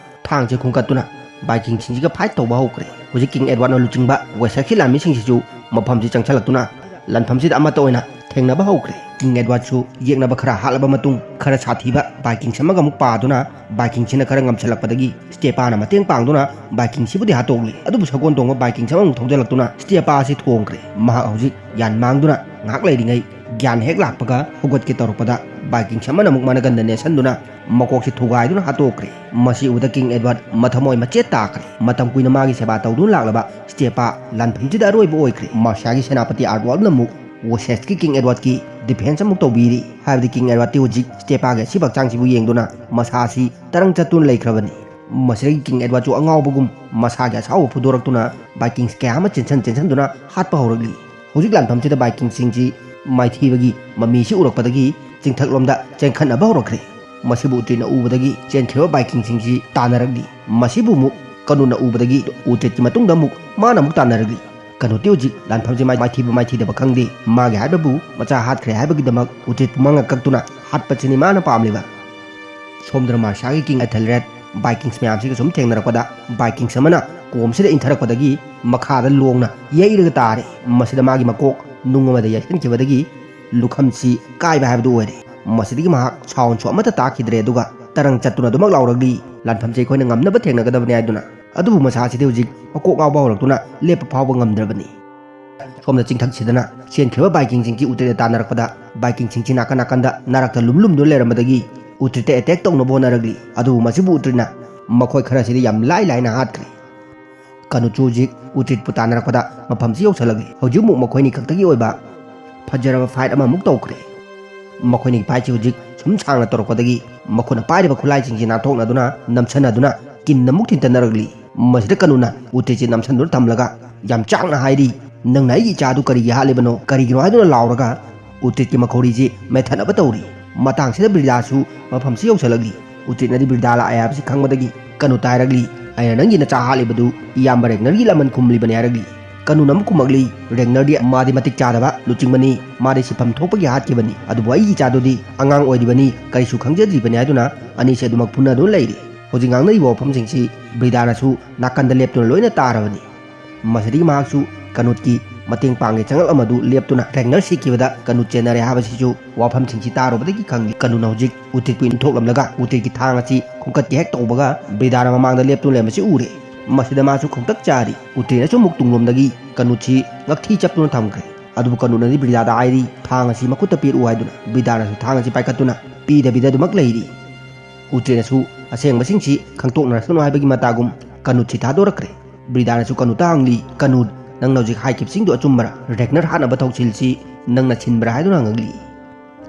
ꯊꯥꯡꯁꯦ ꯈꯨꯟꯒꯠꯇꯨꯅ ꯚꯥꯏꯀꯤꯡꯁꯤꯡꯁꯤꯒ ꯐꯥꯏꯠ ꯇꯧꯕ ꯍꯧꯈ꯭ꯔꯦ꯫ ꯍꯧꯖꯤꯛ ꯀꯤꯡ ꯑꯦꯗꯋꯥꯔꯗꯅ ꯂꯨꯆꯤꯡꯕ ꯋꯦꯁꯔꯁꯀꯤ ꯂꯥꯟꯃꯤꯁꯤꯡꯁꯤꯁꯨ ꯃꯐꯝꯁꯤ ꯆꯪꯁꯤꯜꯂꯛꯇꯨꯅ ꯂꯥꯟꯐꯝꯁꯤꯗ ꯑꯃꯠꯇ ꯑꯣꯏꯅ ꯊꯦꯡꯅꯕ ꯍꯧꯈ꯭ꯔꯦ꯫ ꯀꯤꯡ ꯑꯦꯗꯋꯥꯔꯗꯁꯨ ꯌꯦꯛꯅꯕ ꯈꯔ ꯍꯥꯠꯂꯕ ꯃꯇꯨꯡ ꯈꯔ ꯁꯥꯊꯤꯕ ꯚꯥꯏꯀꯤꯡꯁ ꯑꯃꯒ ꯑꯃꯨꯛ ꯄꯥꯗꯨꯅ ꯚꯥꯏꯀꯤꯡꯁꯤꯅ ꯈꯔ ꯉꯝꯁꯤꯜꯂꯛꯄꯗꯒꯤ ꯁ꯭ꯇꯦꯄꯥꯅ ꯃꯇꯦꯡ ꯄꯥꯡꯗꯨꯅ ꯚꯥꯏꯀꯤꯡꯁꯤꯕꯨꯗꯤ ꯍꯥꯠꯇꯣꯛꯂꯤ꯫ ꯑꯗꯨꯕꯨ ꯁꯒꯣꯜ ꯇꯣꯡꯕ ꯚꯥꯏꯀꯤꯡꯁ ꯑꯃꯃꯨꯛ ꯊꯧꯖꯤꯜꯂꯛꯇꯨꯅ ꯁ꯭ꯇꯦꯄꯥ ꯑꯁꯤ ꯊꯣꯡꯈ꯭ꯔꯦ꯫ ꯃꯍꯥꯛ ꯍꯧꯖꯤꯛ ꯒ꯭ꯌꯥꯟ ꯃꯥꯡꯗꯨꯅ ꯉꯥꯏꯍꯥꯛ ꯂꯩꯔꯤꯉꯩ ꯒ꯭ꯌꯥꯟ ꯍꯦꯛ ꯂꯥꯛꯄꯒ ꯍꯧꯒꯠꯀꯦ ꯇꯧꯔꯛꯄꯗ ꯚꯥꯏꯀꯤꯡꯁ ꯑꯃꯅ ꯑꯃꯨꯛ ꯃꯅꯒꯟꯗ ꯅꯦꯠꯁꯟꯗꯨꯅ ꯃꯀꯣꯛꯁꯤ ꯊꯨꯒꯥꯏꯗꯨꯅ ꯍꯥꯠꯇꯣꯛꯈ꯭ꯔꯦ꯫ ꯃꯁꯤ ꯎꯕꯗ ꯀꯤꯡ ꯑꯦꯗꯋꯥꯔꯗ ꯃꯊꯃꯣꯏ ꯃꯆꯦꯠ ꯇꯥꯈ꯭ꯔꯦ꯫ ꯃꯇꯝ ꯀꯨꯏꯅ ꯃꯥꯒꯤ ꯁꯦꯕꯥ ꯇꯧꯗꯨꯅ ꯂꯥꯛꯂꯕ ꯁ꯭ꯇꯦꯄꯥ ꯂꯥꯟꯐꯝꯁꯤꯗ ꯑꯔꯣꯏꯕ ꯑꯣꯏꯈ꯭ꯔꯦ꯫ ꯃꯥꯔꯁꯤꯌꯥꯒꯤ ꯁꯦꯅꯥꯄꯇꯤ ꯑꯥꯔꯠꯋꯥꯜꯅ ꯑꯃꯨꯛ ꯋꯦꯁꯔꯁꯀꯤ ꯀꯤꯡ ꯑꯦꯗꯋꯥꯔꯗꯀꯤ ꯗꯤꯐꯦꯟꯁ ꯑꯃꯨꯛ ꯇꯧꯕꯤꯔꯤ꯫ ꯍꯥꯏꯕꯗꯤ ꯀꯤꯡ ꯑꯦꯗꯋꯥꯔꯗꯇꯤ ꯍꯧꯖꯤꯛ ꯁ꯭ꯇꯦꯄꯥꯒꯤ ꯑꯁꯤꯕ ꯍꯛꯆꯥꯡꯁꯤꯕꯨ ꯌꯦꯡꯗꯨꯅ ꯃꯁꯥꯁꯤ ꯇꯔꯪ ꯆꯠꯇꯨꯅ ꯂꯩꯈ꯭ꯔꯕꯅꯤ꯫ ꯃꯁꯤꯗꯒꯤ ꯀꯤꯡ ꯑꯦꯗꯋꯥꯔꯗꯁꯨ ꯑꯉꯥꯎꯕꯒꯨꯝ ꯃꯁꯥꯒꯤ ꯑꯁꯥꯎꯕ ꯐꯨꯗꯣꯔꯛꯇꯨꯅ ꯚꯥꯏꯀꯤꯡꯁ ꯀꯌꯥ ꯑꯃ ꯆꯦꯟꯁꯟ ꯆꯦꯟꯁꯟꯗꯨꯅ ꯍꯥꯠꯄ ꯍꯧꯔꯛꯂꯤ꯫ ꯍꯧꯖꯤꯛ ꯂꯥꯟꯐꯝꯁꯤꯗ ꯚꯥꯏꯀꯤꯡꯁꯤꯡꯁꯤ ꯃꯥꯏꯊꯤꯕꯒꯤ ꯃꯃꯤꯁꯤ ꯎꯔꯛꯄꯗꯒꯤ ꯆꯤꯡꯊꯛꯂꯣꯝꯗ ꯆꯦꯟꯈꯠꯅꯕ ꯍꯧꯔꯛꯈ꯭ꯔꯦ꯫ ꯃꯁꯤꯕꯨ ꯎꯇ꯭ꯔꯤꯠꯅ ꯎꯕꯗꯒꯤ ꯆꯦꯟꯈꯤꯕ ꯚꯥꯏꯀꯤꯡꯁꯤꯡꯁꯤ ꯇꯥꯟꯅꯔꯛꯂꯤ꯫ ꯃꯁꯤꯕꯨ ꯑꯃꯨꯛ ꯀꯅꯨꯅ ꯎꯕꯗꯒꯤ ꯎꯇ꯭ꯔꯤꯠꯀꯤ ꯃꯇꯨꯡꯗ ꯑꯃꯨꯛ ꯃꯥꯅ ꯑꯃꯨꯛ ꯇꯥꯟꯅꯔꯛꯂꯤ꯫ ꯀꯅꯨꯗꯤ ꯍꯧꯖꯤꯛ ꯂꯥꯟꯐꯝꯁꯤ ꯃꯥꯏ-, ꯃꯥꯏꯊꯤꯕ ꯃꯥꯏꯊꯤꯗꯕ ꯈꯪꯗꯦ꯫ ꯃꯥꯒꯤ ꯍꯥꯏꯕꯕꯨ ꯃꯆꯥ ꯍꯥꯠꯈ꯭ꯔꯦ ꯍꯥꯏꯕꯒꯤꯗꯃꯛ ꯎꯇ꯭ꯔꯤꯠꯄꯨ ꯃꯉꯛ ꯀꯛꯇꯨꯅ ꯍꯥꯠꯄꯁꯤꯅꯤ ꯃꯥꯅ ꯄꯥꯝꯂꯤꯕ꯫ ꯁꯣꯝꯗꯅ ꯃꯥꯔꯁꯤꯌꯥꯒꯤ ꯀꯤꯡ ꯑꯦꯊꯦꯜꯔꯦꯗ ꯚꯥꯏꯀꯤꯡꯁ ꯃꯌꯥꯝꯁꯤꯒ ꯁꯨꯝ ꯊꯦꯡꯅꯔꯛꯄꯗ ꯚꯥꯏꯀꯤꯡꯁ ꯑꯃꯅ ꯀꯣꯝꯁꯤꯗ ꯏꯟꯊꯔꯛꯄꯗꯒꯤ ꯃꯈꯥꯗ ꯂꯣꯡꯅ ꯌꯩꯔꯒ ꯇꯥꯔꯦ꯫ ꯃꯁꯤꯗ ꯃꯥꯒꯤ ꯃꯀꯣꯛ ꯅꯨꯡ ꯑꯃꯗ ꯌꯩꯁꯤꯟꯈꯤꯕꯗꯒꯤ ꯂꯨꯈꯝꯁꯤ ꯀꯥꯏꯕ ꯍꯥꯏꯕꯗꯨ ꯑꯣꯏꯔꯦ꯫ ꯃꯁꯤꯗꯒꯤ ꯃꯍꯥꯛ ꯁꯥꯎꯟꯁꯨ ꯑꯃꯠꯇ ꯇꯥꯈꯤꯗ꯭ꯔꯦ, ꯑꯗꯨꯒ ꯇꯔꯪ ꯆꯠꯇꯨꯅ ꯑꯗꯨꯃꯛ ꯂꯥꯎꯔꯛꯂꯤ, "ꯂꯥꯟꯐꯝꯁꯦ ꯑꯩꯈꯣꯏꯅ ꯉꯝꯅꯕ ꯊꯦꯡꯅꯒꯗꯕꯅꯤ" ꯍꯥꯏꯗꯨꯅ꯫ ꯑꯗꯨꯕꯨ ꯃꯁꯥꯁꯤꯗꯤ ꯍꯧꯖꯤꯛ ꯃꯀꯣꯛ ꯉꯥꯎꯕ ꯍꯧꯔꯛꯇꯨꯅ ꯂꯦꯞꯄ ꯐꯥꯎꯕ ꯉꯝꯗ꯭ꯔꯕꯅꯤ꯫ ꯁꯣꯝꯗ ꯆꯤꯡꯊꯛꯁꯤꯗꯅ ꯆꯦꯟꯈ꯭ꯔꯤꯕ ꯚꯥꯏꯀꯤꯡꯁꯤꯡꯒꯤ ꯎꯇ꯭ꯔꯤꯠꯅ ꯇꯥꯟꯅꯔꯛꯄꯗ ꯚꯥꯏꯀꯤꯡꯁꯤꯡꯁꯤ ꯅꯥꯀꯟ ꯅꯥꯀꯟꯗ ꯅꯥꯔꯛꯇ ꯂꯨꯝ ꯂꯨꯝꯗꯨꯅ ꯂꯩꯔꯝꯕꯗꯒꯤ ꯎꯇ꯭ꯔꯤꯠꯇ ꯑꯦꯇꯦꯛ ꯇꯧꯅꯕ ꯍꯣꯠꯅꯔꯛꯂꯤ꯫ ꯑꯗꯨꯕꯨ ꯃꯁꯤꯕꯨ ꯎꯇ꯭ꯔꯤꯠꯅ ꯃꯈꯣꯏ ꯈꯔꯁꯤꯗꯤ ꯌꯥꯝ ꯂꯥꯏ ꯂꯥꯏꯅ ꯍꯥꯠꯈ꯭ꯔꯦ꯫ ꯀꯅꯨꯁꯨ ꯍꯧꯖꯤꯛ ꯎꯇ꯭ꯔꯤꯠꯄꯨ ꯇꯥꯟꯅꯔꯛꯄꯗ ꯃꯐꯝꯁꯤ ꯌꯧꯁꯤꯜꯂꯛꯂꯤ꯫ ꯍꯧꯖꯤꯛ ꯑꯃꯨꯛ ꯃꯈꯣꯏꯅꯤ ꯈꯛꯇꯒꯤ ꯑꯣꯏꯕ ꯐꯖꯔꯕ ꯐꯥꯏꯠ ꯑꯃꯃꯨꯛ ꯇꯧꯈ꯭ꯔꯦ꯫ ꯃꯈꯣꯏꯅꯤꯒꯤ ꯐꯥꯏꯠꯁꯤ ꯍꯧꯖꯤꯛ ꯁꯨꯝ ꯁꯥꯡꯅ ꯇꯧꯔꯛꯄꯗꯒꯤ ꯃꯈꯣꯏꯅ ꯄꯥꯏꯔꯤꯕ ꯈꯨꯠꯂꯥꯏꯁꯤꯡꯁꯤ ꯅꯥꯟꯊꯣꯛꯅꯗꯨꯅ ꯅꯝꯁꯟꯅꯗꯨꯅ ꯀꯤꯟꯅ ꯑꯃꯨꯛ ꯊꯤꯟꯇꯠꯅꯔꯛꯂꯤ꯫ ꯃꯁꯤꯗ ꯀꯅꯨꯅ ꯎꯇ꯭ꯔꯤꯠꯁꯤ ꯅꯝꯁꯟꯗꯨꯅ ꯊꯝꯂꯒ ꯌꯥꯝ ꯆꯥꯛꯅ ꯍꯥꯏꯔꯤ, "ꯅꯪꯅ ꯑꯩꯒꯤ ꯏꯆꯥꯗꯨ ꯀꯔꯤꯒꯤ ꯍꯥꯠꯂꯤꯕꯅꯣ? ꯀꯔꯤꯒꯤꯅꯣ?" ꯍꯥꯏꯗꯨꯅ ꯂꯥꯎꯔꯒ ꯎꯇ꯭ꯔꯤꯠꯀꯤ ꯃꯈꯧꯔꯤꯁꯤ ꯃꯦꯠꯊꯠꯅꯕ ꯇꯧꯔꯤ꯫ ꯃꯇꯥꯡꯁꯤꯗ ꯕ꯭ꯔꯤꯗꯥꯁꯨ ꯃꯐꯝꯁꯤ ꯌꯧꯁꯤꯜꯂꯛꯂꯤ꯫ ꯎꯇ꯭ꯔꯤꯠꯅꯗꯤ ꯕ꯭ꯔꯤꯗꯥ ꯂꯥꯛꯑꯦ ꯍꯥꯏꯕꯁꯤ ꯈꯪꯕꯗꯒꯤ ꯀꯅꯨ ꯇꯥꯏꯔꯛꯂꯤ꯫ "ꯑꯩꯅ ꯅꯪꯒꯤ ꯅꯆꯥ ꯍꯥꯠꯂꯤꯕꯗꯨ ꯏꯌꯥꯝꯕ ꯔꯦꯒꯅꯔꯒꯤ ꯂꯃꯟ ꯈꯨꯝꯂꯤꯕꯅꯤ" ꯍꯥꯏꯔꯛꯂꯤ꯫ ꯀꯅꯨꯅ ꯑꯃꯨꯛ ꯈꯨꯝꯃꯛꯂꯤ, "ꯔꯦꯒꯅꯔꯗꯤ ꯃꯥꯗꯤ ꯃꯇꯤꯛ ꯆꯥꯗꯕ ꯂꯨꯆꯤꯡꯕꯅꯤ, ꯃꯥꯗꯤ ꯁꯤꯐꯝ ꯊꯣꯛꯄꯒꯤ ꯍꯥꯠꯈꯤꯕꯅꯤ, ꯑꯗꯨꯕꯨ ꯑꯩꯒꯤ ꯏꯆꯥꯗꯨꯗꯤ ꯑꯉꯥꯡ ꯑꯣꯏꯔꯤꯕꯅꯤ, ꯀꯔꯤꯁꯨ ꯈꯪꯖꯗ꯭ꯔꯤꯕꯅꯤ" ꯍꯥꯏꯗꯨꯅ ꯑꯅꯤꯁꯦ ꯑꯗꯨꯃꯛ ꯐꯨꯅꯗꯨꯅ ꯂꯩꯔꯤ꯫ ꯍꯧꯖꯤꯛ ꯉꯥꯡꯅꯔꯤꯕ ꯋꯥꯐꯝꯁꯤꯡꯁꯤ ꯕ꯭ꯔꯤꯗꯥꯅꯁꯨ ꯅꯥꯀꯟꯗ ꯂꯦꯞꯇꯨꯅ ꯂꯣꯏꯅ ꯇꯥꯔꯕꯅꯤ꯫ ꯃꯁꯤꯗꯒꯤ ꯃꯍꯥꯛꯁꯨ ꯀꯅꯨꯠꯀꯤ ꯃꯇꯦꯡ ꯄꯥꯡꯒꯦ ꯆꯪꯂꯛꯂꯝꯕꯗꯨ ꯂꯦꯞꯇꯨꯅ ꯔꯦꯒꯅꯔ ꯁꯤꯈꯤꯕꯗ ꯀꯅꯨꯠ ꯆꯦꯟꯅꯔꯦ ꯍꯥꯏꯕꯁꯤꯁꯨ ꯋꯥꯐꯝꯁꯤꯡꯁꯤ ꯇꯥꯔꯨꯕꯗꯒꯤ ꯈꯪꯂꯤ꯫ ꯀꯅꯨꯅ ꯍꯧꯖꯤꯛ ꯎꯇꯤꯠꯄꯨ ꯏꯟꯊꯣꯛꯂꯝꯂꯒ ꯎꯇꯤꯠꯀꯤ ꯊꯥꯡ ꯑꯁꯤ ꯈꯣꯡꯀꯠꯀꯦ ꯍꯦꯛ ꯇꯧꯕꯒ ꯕ꯭ꯔꯤꯗꯥꯅ ꯃꯃꯥꯡꯗ ꯂꯦꯞꯇꯨꯅ ꯂꯩꯔꯝꯕꯁꯤ ꯎꯔꯦ꯫ ꯃꯁꯤꯗ ꯃꯥꯁꯨ ꯈꯣꯡꯇꯛ ꯆꯥꯔꯤ꯫ ꯎꯇꯤꯠꯅꯁꯨ ꯑꯃꯨꯛ ꯇꯨꯡꯂꯣꯝꯗꯒꯤ ꯀꯅꯨꯠꯁꯤ ꯉꯛꯊꯤ ꯆꯞꯇꯨꯅ ꯊꯝꯈ꯭ꯔꯦ꯫ ꯑꯗꯨꯕꯨ ꯀꯅꯨꯠꯅꯗꯤ ꯕ꯭ꯔꯤꯗꯥꯗ ꯍꯥꯏꯔꯤ, "ꯊꯥꯡ ꯑꯁꯤ ꯃꯈꯨꯠꯇ ꯄꯤꯔꯛꯎ" ꯍꯥꯏꯗꯨꯅ꯫ ꯕ꯭ꯔꯤꯗꯥꯅꯁꯨ ꯊꯥꯡ ꯑꯁꯤ ꯄꯥꯏꯈꯠꯇꯨꯅ ꯄꯤꯗꯕꯤꯗ ꯑꯗꯨꯃꯛ ꯂꯩꯔꯤ꯫ ꯎꯇꯤꯠꯅꯁꯨ ꯑꯁꯦꯡꯕꯁꯤꯡꯁꯤ ꯈꯪꯇꯣꯛꯅꯔꯁꯅꯨ ꯍꯥꯏꯕꯒꯤ ꯃꯇꯥꯒꯨꯝ ꯀꯅꯨꯠꯁꯤ ꯊꯥꯗꯣꯔꯛꯈ꯭ꯔꯦ꯫ ꯕ꯭ꯔꯤꯗꯥꯅꯁꯨ ꯀꯅꯨꯠꯇ ꯍꯪꯂꯤ, "ꯀꯅꯨꯠ, ꯅꯪꯅ ꯍꯧꯖꯤꯛ ꯍꯥꯏꯈꯤꯕꯁꯤꯡꯗꯨ ꯑꯆꯨꯝꯕꯔꯥ? ꯔꯦꯒꯅꯔ ꯍꯥꯠꯅꯕ ꯊꯧꯁꯤꯜꯁꯤ ꯅꯪꯅ ꯁꯤꯟꯕ꯭ꯔꯥ?" ꯍꯥꯏꯗꯨꯅ ꯍꯪꯂꯛꯂꯤ꯫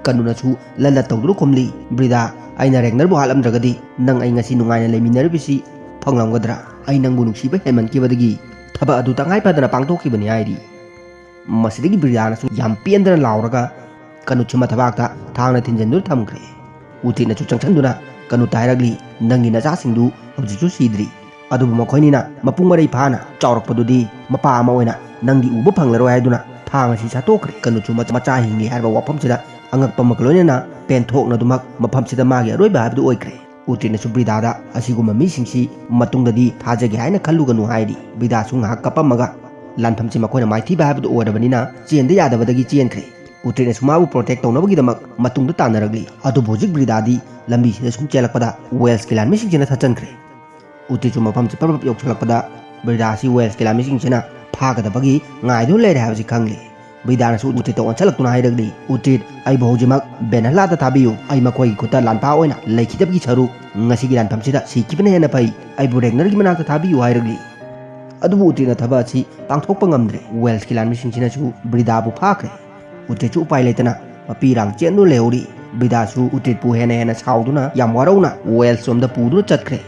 ꯀꯅꯨꯠꯅꯁꯨ ꯂꯠ ꯂꯠ ꯇꯧꯗꯨꯅ ꯈꯨꯝꯂꯤ, "ꯕ꯭ꯔꯤꯗꯥ, ꯑꯩꯅ ꯔꯦꯒꯅꯔꯕꯨ ꯍꯥꯠꯂꯝꯗ꯭ꯔꯒꯗꯤ ꯅꯪ ꯑꯩ ꯉꯁꯤ ꯅꯨꯡꯉꯥꯏꯅ ꯂꯩꯃꯤꯟꯅꯔꯤꯕꯁꯤ ꯐꯪꯂꯝꯒꯗ꯭ꯔꯥ? ꯑꯩ ꯅꯪꯕꯨ ꯅꯨꯡꯁꯤꯕ ꯍꯦꯟꯃꯟꯈꯤꯕꯗꯒꯤ ꯊꯕꯛ ꯑꯗꯨ ꯇꯉꯥꯏ ꯐꯗꯅ ꯄꯥꯡꯊꯣꯛꯈꯤꯕꯅꯤ" ꯍꯥꯏꯔꯤ꯫ ꯃꯁꯤꯗꯒꯤ ꯕ꯭ꯔꯤꯗꯥꯅꯁꯨ ꯌꯥꯝ ꯄꯦꯟꯗꯅ ꯂꯥꯎꯔꯒ ꯀꯅꯨꯠꯁꯤ ꯃꯊꯕꯥꯛꯇ ꯊꯥꯡꯅ ꯊꯤꯟꯖꯤꯟꯗꯨꯅ ꯊꯝꯈ꯭ꯔꯦ꯫ ꯎꯇꯤꯠꯅꯁꯨ ꯆꯪꯁꯤꯟꯗꯨꯅ ꯀꯅꯨꯠꯇ ꯍꯥꯏꯔꯛꯂꯤ, "ꯅꯪꯒꯤ ꯅꯆꯥꯁꯤꯡꯗꯨ ꯍꯧꯖꯤꯛꯁꯨ ꯁꯤꯗ꯭ꯔꯤ, ꯑꯗꯨꯕꯨ ꯃꯈꯣꯏꯅꯤꯅ ꯃꯄꯨꯡ ꯃꯔꯩ ꯐꯥꯅ ꯆꯥꯎꯔꯛꯄꯗꯨꯗꯤ ꯃꯄꯥ ꯑꯃ ꯑꯣꯏꯅ ꯅꯪꯗꯤ ꯎꯕ ꯐꯪꯂꯔꯣꯏ" ꯍꯥꯏꯗꯨꯅ ꯊꯥꯡ ꯑꯁꯤ ꯁꯠꯇꯣꯛꯈ꯭ꯔꯦ꯫ ꯀꯅꯨꯠꯁꯨ ꯃꯆꯥ ꯍꯤꯡꯂꯤ ꯍꯥꯏꯔꯕ ꯋꯥꯐꯝꯁꯤꯗ ꯑꯉꯛꯄ ꯑꯃꯒ ꯂꯣꯏꯅꯅ ꯄꯦꯟꯊꯣꯛꯅꯗꯨꯃꯛ ꯃꯐꯝꯁꯤꯗ ꯃꯥꯒꯤ ꯑꯔꯣꯏꯕ ꯍꯥꯏꯕꯗꯨ ꯑꯣꯏꯈ꯭ꯔꯦ꯫ ꯎꯇꯤꯠꯅꯁꯨ ꯕ꯭ꯔꯤꯗꯥꯗ, "ꯑꯁꯤꯒꯨꯝꯕ ꯃꯤꯁꯤꯡꯁꯤ ꯃꯇꯨꯡꯗꯗꯤ ꯊꯥꯖꯒꯦ ꯍꯥꯏꯅ ꯈꯜꯂꯨꯒꯅꯨ" ꯍꯥꯏꯔꯤ꯫ ꯕ꯭ꯔꯤꯗꯥꯁꯨ ꯉꯥꯏꯍꯥꯛ ꯀꯞꯄꯝꯃꯒ ꯂꯥꯟꯐꯝꯁꯤ ꯃꯈꯣꯏꯅ ꯃꯥꯏꯊꯤꯕ ꯍꯥꯏꯕꯗꯨ ꯑꯣꯏꯔꯕꯅꯤꯅ ꯆꯦꯟꯗ ꯌꯥꯗꯕꯗꯒꯤ ꯆꯦꯟꯈ꯭ꯔꯦ꯫ ꯎꯇꯤꯠꯅꯁꯨ ꯃꯥꯕꯨ ꯄ꯭ꯔꯣꯇꯦꯛ ꯇꯧꯅꯕꯒꯤꯗꯃꯛ ꯃꯇꯨꯡꯗ ꯇꯥꯟꯅꯔꯛꯂꯤ꯫ ꯑꯗꯨꯕꯨ ꯍꯧꯖꯤꯛ ꯕ꯭ꯔꯤꯗꯥꯗꯤ ꯂꯝꯕꯤꯁꯤꯗ ꯁꯨꯝ ꯆꯦꯜꯂꯛꯄꯗ ꯋꯦꯜꯁꯀꯤ ꯂꯥꯟꯃꯤꯁꯤꯡꯁꯤꯅ ꯊꯠꯆꯟꯈ꯭ꯔꯦ꯫ ꯎꯇꯤꯠꯁꯨ ꯃꯐꯝꯁꯤ ꯄꯔꯞ ꯄꯔꯞ ꯌꯧꯁꯤꯜꯂꯛꯄꯗ ꯕ꯭ꯔꯤꯗꯥꯁꯤ ꯋꯦꯜꯁꯀꯤ ꯂꯥꯟꯃꯤꯁꯤꯡꯁꯤꯅ ꯐꯥꯒꯗꯕꯒꯤ ꯉꯥꯏꯗꯨꯅ ꯂꯩꯔꯦ ꯍꯥꯏꯕꯁꯤ ꯈꯪꯂꯤ꯫ ꯕ꯭ꯔꯤꯗꯥꯅꯁꯨ ꯎꯇꯤꯠꯇ ꯑꯣꯟꯁꯤꯜꯂꯛꯇꯨꯅ ꯍꯥꯏꯔꯛꯂꯤ, "ꯎꯇꯤꯠ, ꯑꯩꯕꯨ ꯍꯧꯖꯤꯛꯃꯛ ꯕꯦꯟꯍꯂꯥꯗ ꯊꯥꯕꯤꯌꯨ꯫ ꯑꯩ ꯃꯈꯣꯏꯒꯤ ꯈꯨꯠꯇ ꯂꯥꯟꯐꯥ ꯑꯣꯏꯅ ꯂꯩꯈꯤꯗꯕꯒꯤ ꯁꯔꯨꯛ ꯉꯁꯤꯒꯤ ꯂꯥꯟꯐꯝꯁꯤꯗ ꯁꯤꯈꯤꯕꯅ ꯍꯦꯟꯅ ꯐꯩ꯫ ꯑꯩꯕꯨ ꯔꯦꯒꯅꯔꯒꯤ ꯃꯅꯥꯛꯇ ꯊꯥꯕꯤꯌꯨ" ꯍꯥꯏꯔꯛꯂꯤ꯫ ꯑꯗꯨꯕꯨ ꯎꯇꯤꯠꯅ ꯊꯕꯛ ꯑꯁꯤ ꯄꯥꯡꯊꯣꯛꯄ ꯉꯝꯗ꯭ꯔꯦ꯫ ꯋꯦꯜꯁꯀꯤ ꯂꯥꯟꯃꯤꯁꯤꯡꯁꯤꯅꯁꯨ ꯕ꯭ꯔꯤꯗꯥꯕꯨ ꯐꯥꯈ꯭ꯔꯦ꯫ ꯎꯇꯤꯠꯁꯨ ꯎꯄꯥꯏ ꯂꯩꯇꯅ ꯃꯄꯤ ꯏꯔꯥꯡ ꯆꯦꯟꯗꯨꯅ ꯂꯩꯍꯧꯔꯤ꯫ ꯕ꯭ꯔꯤꯗꯥꯁꯨ ꯎꯇꯤꯠꯄꯨ ꯍꯦꯟꯅ ꯍꯦꯟꯅ ꯁꯥꯎꯗꯨꯅ ꯌꯥꯝ ꯋꯥꯔꯧꯅ ꯋꯦꯜꯁ ꯂꯣꯝꯗ ꯄꯨꯗꯨꯅ ꯆꯠꯈ꯭ꯔꯦ꯫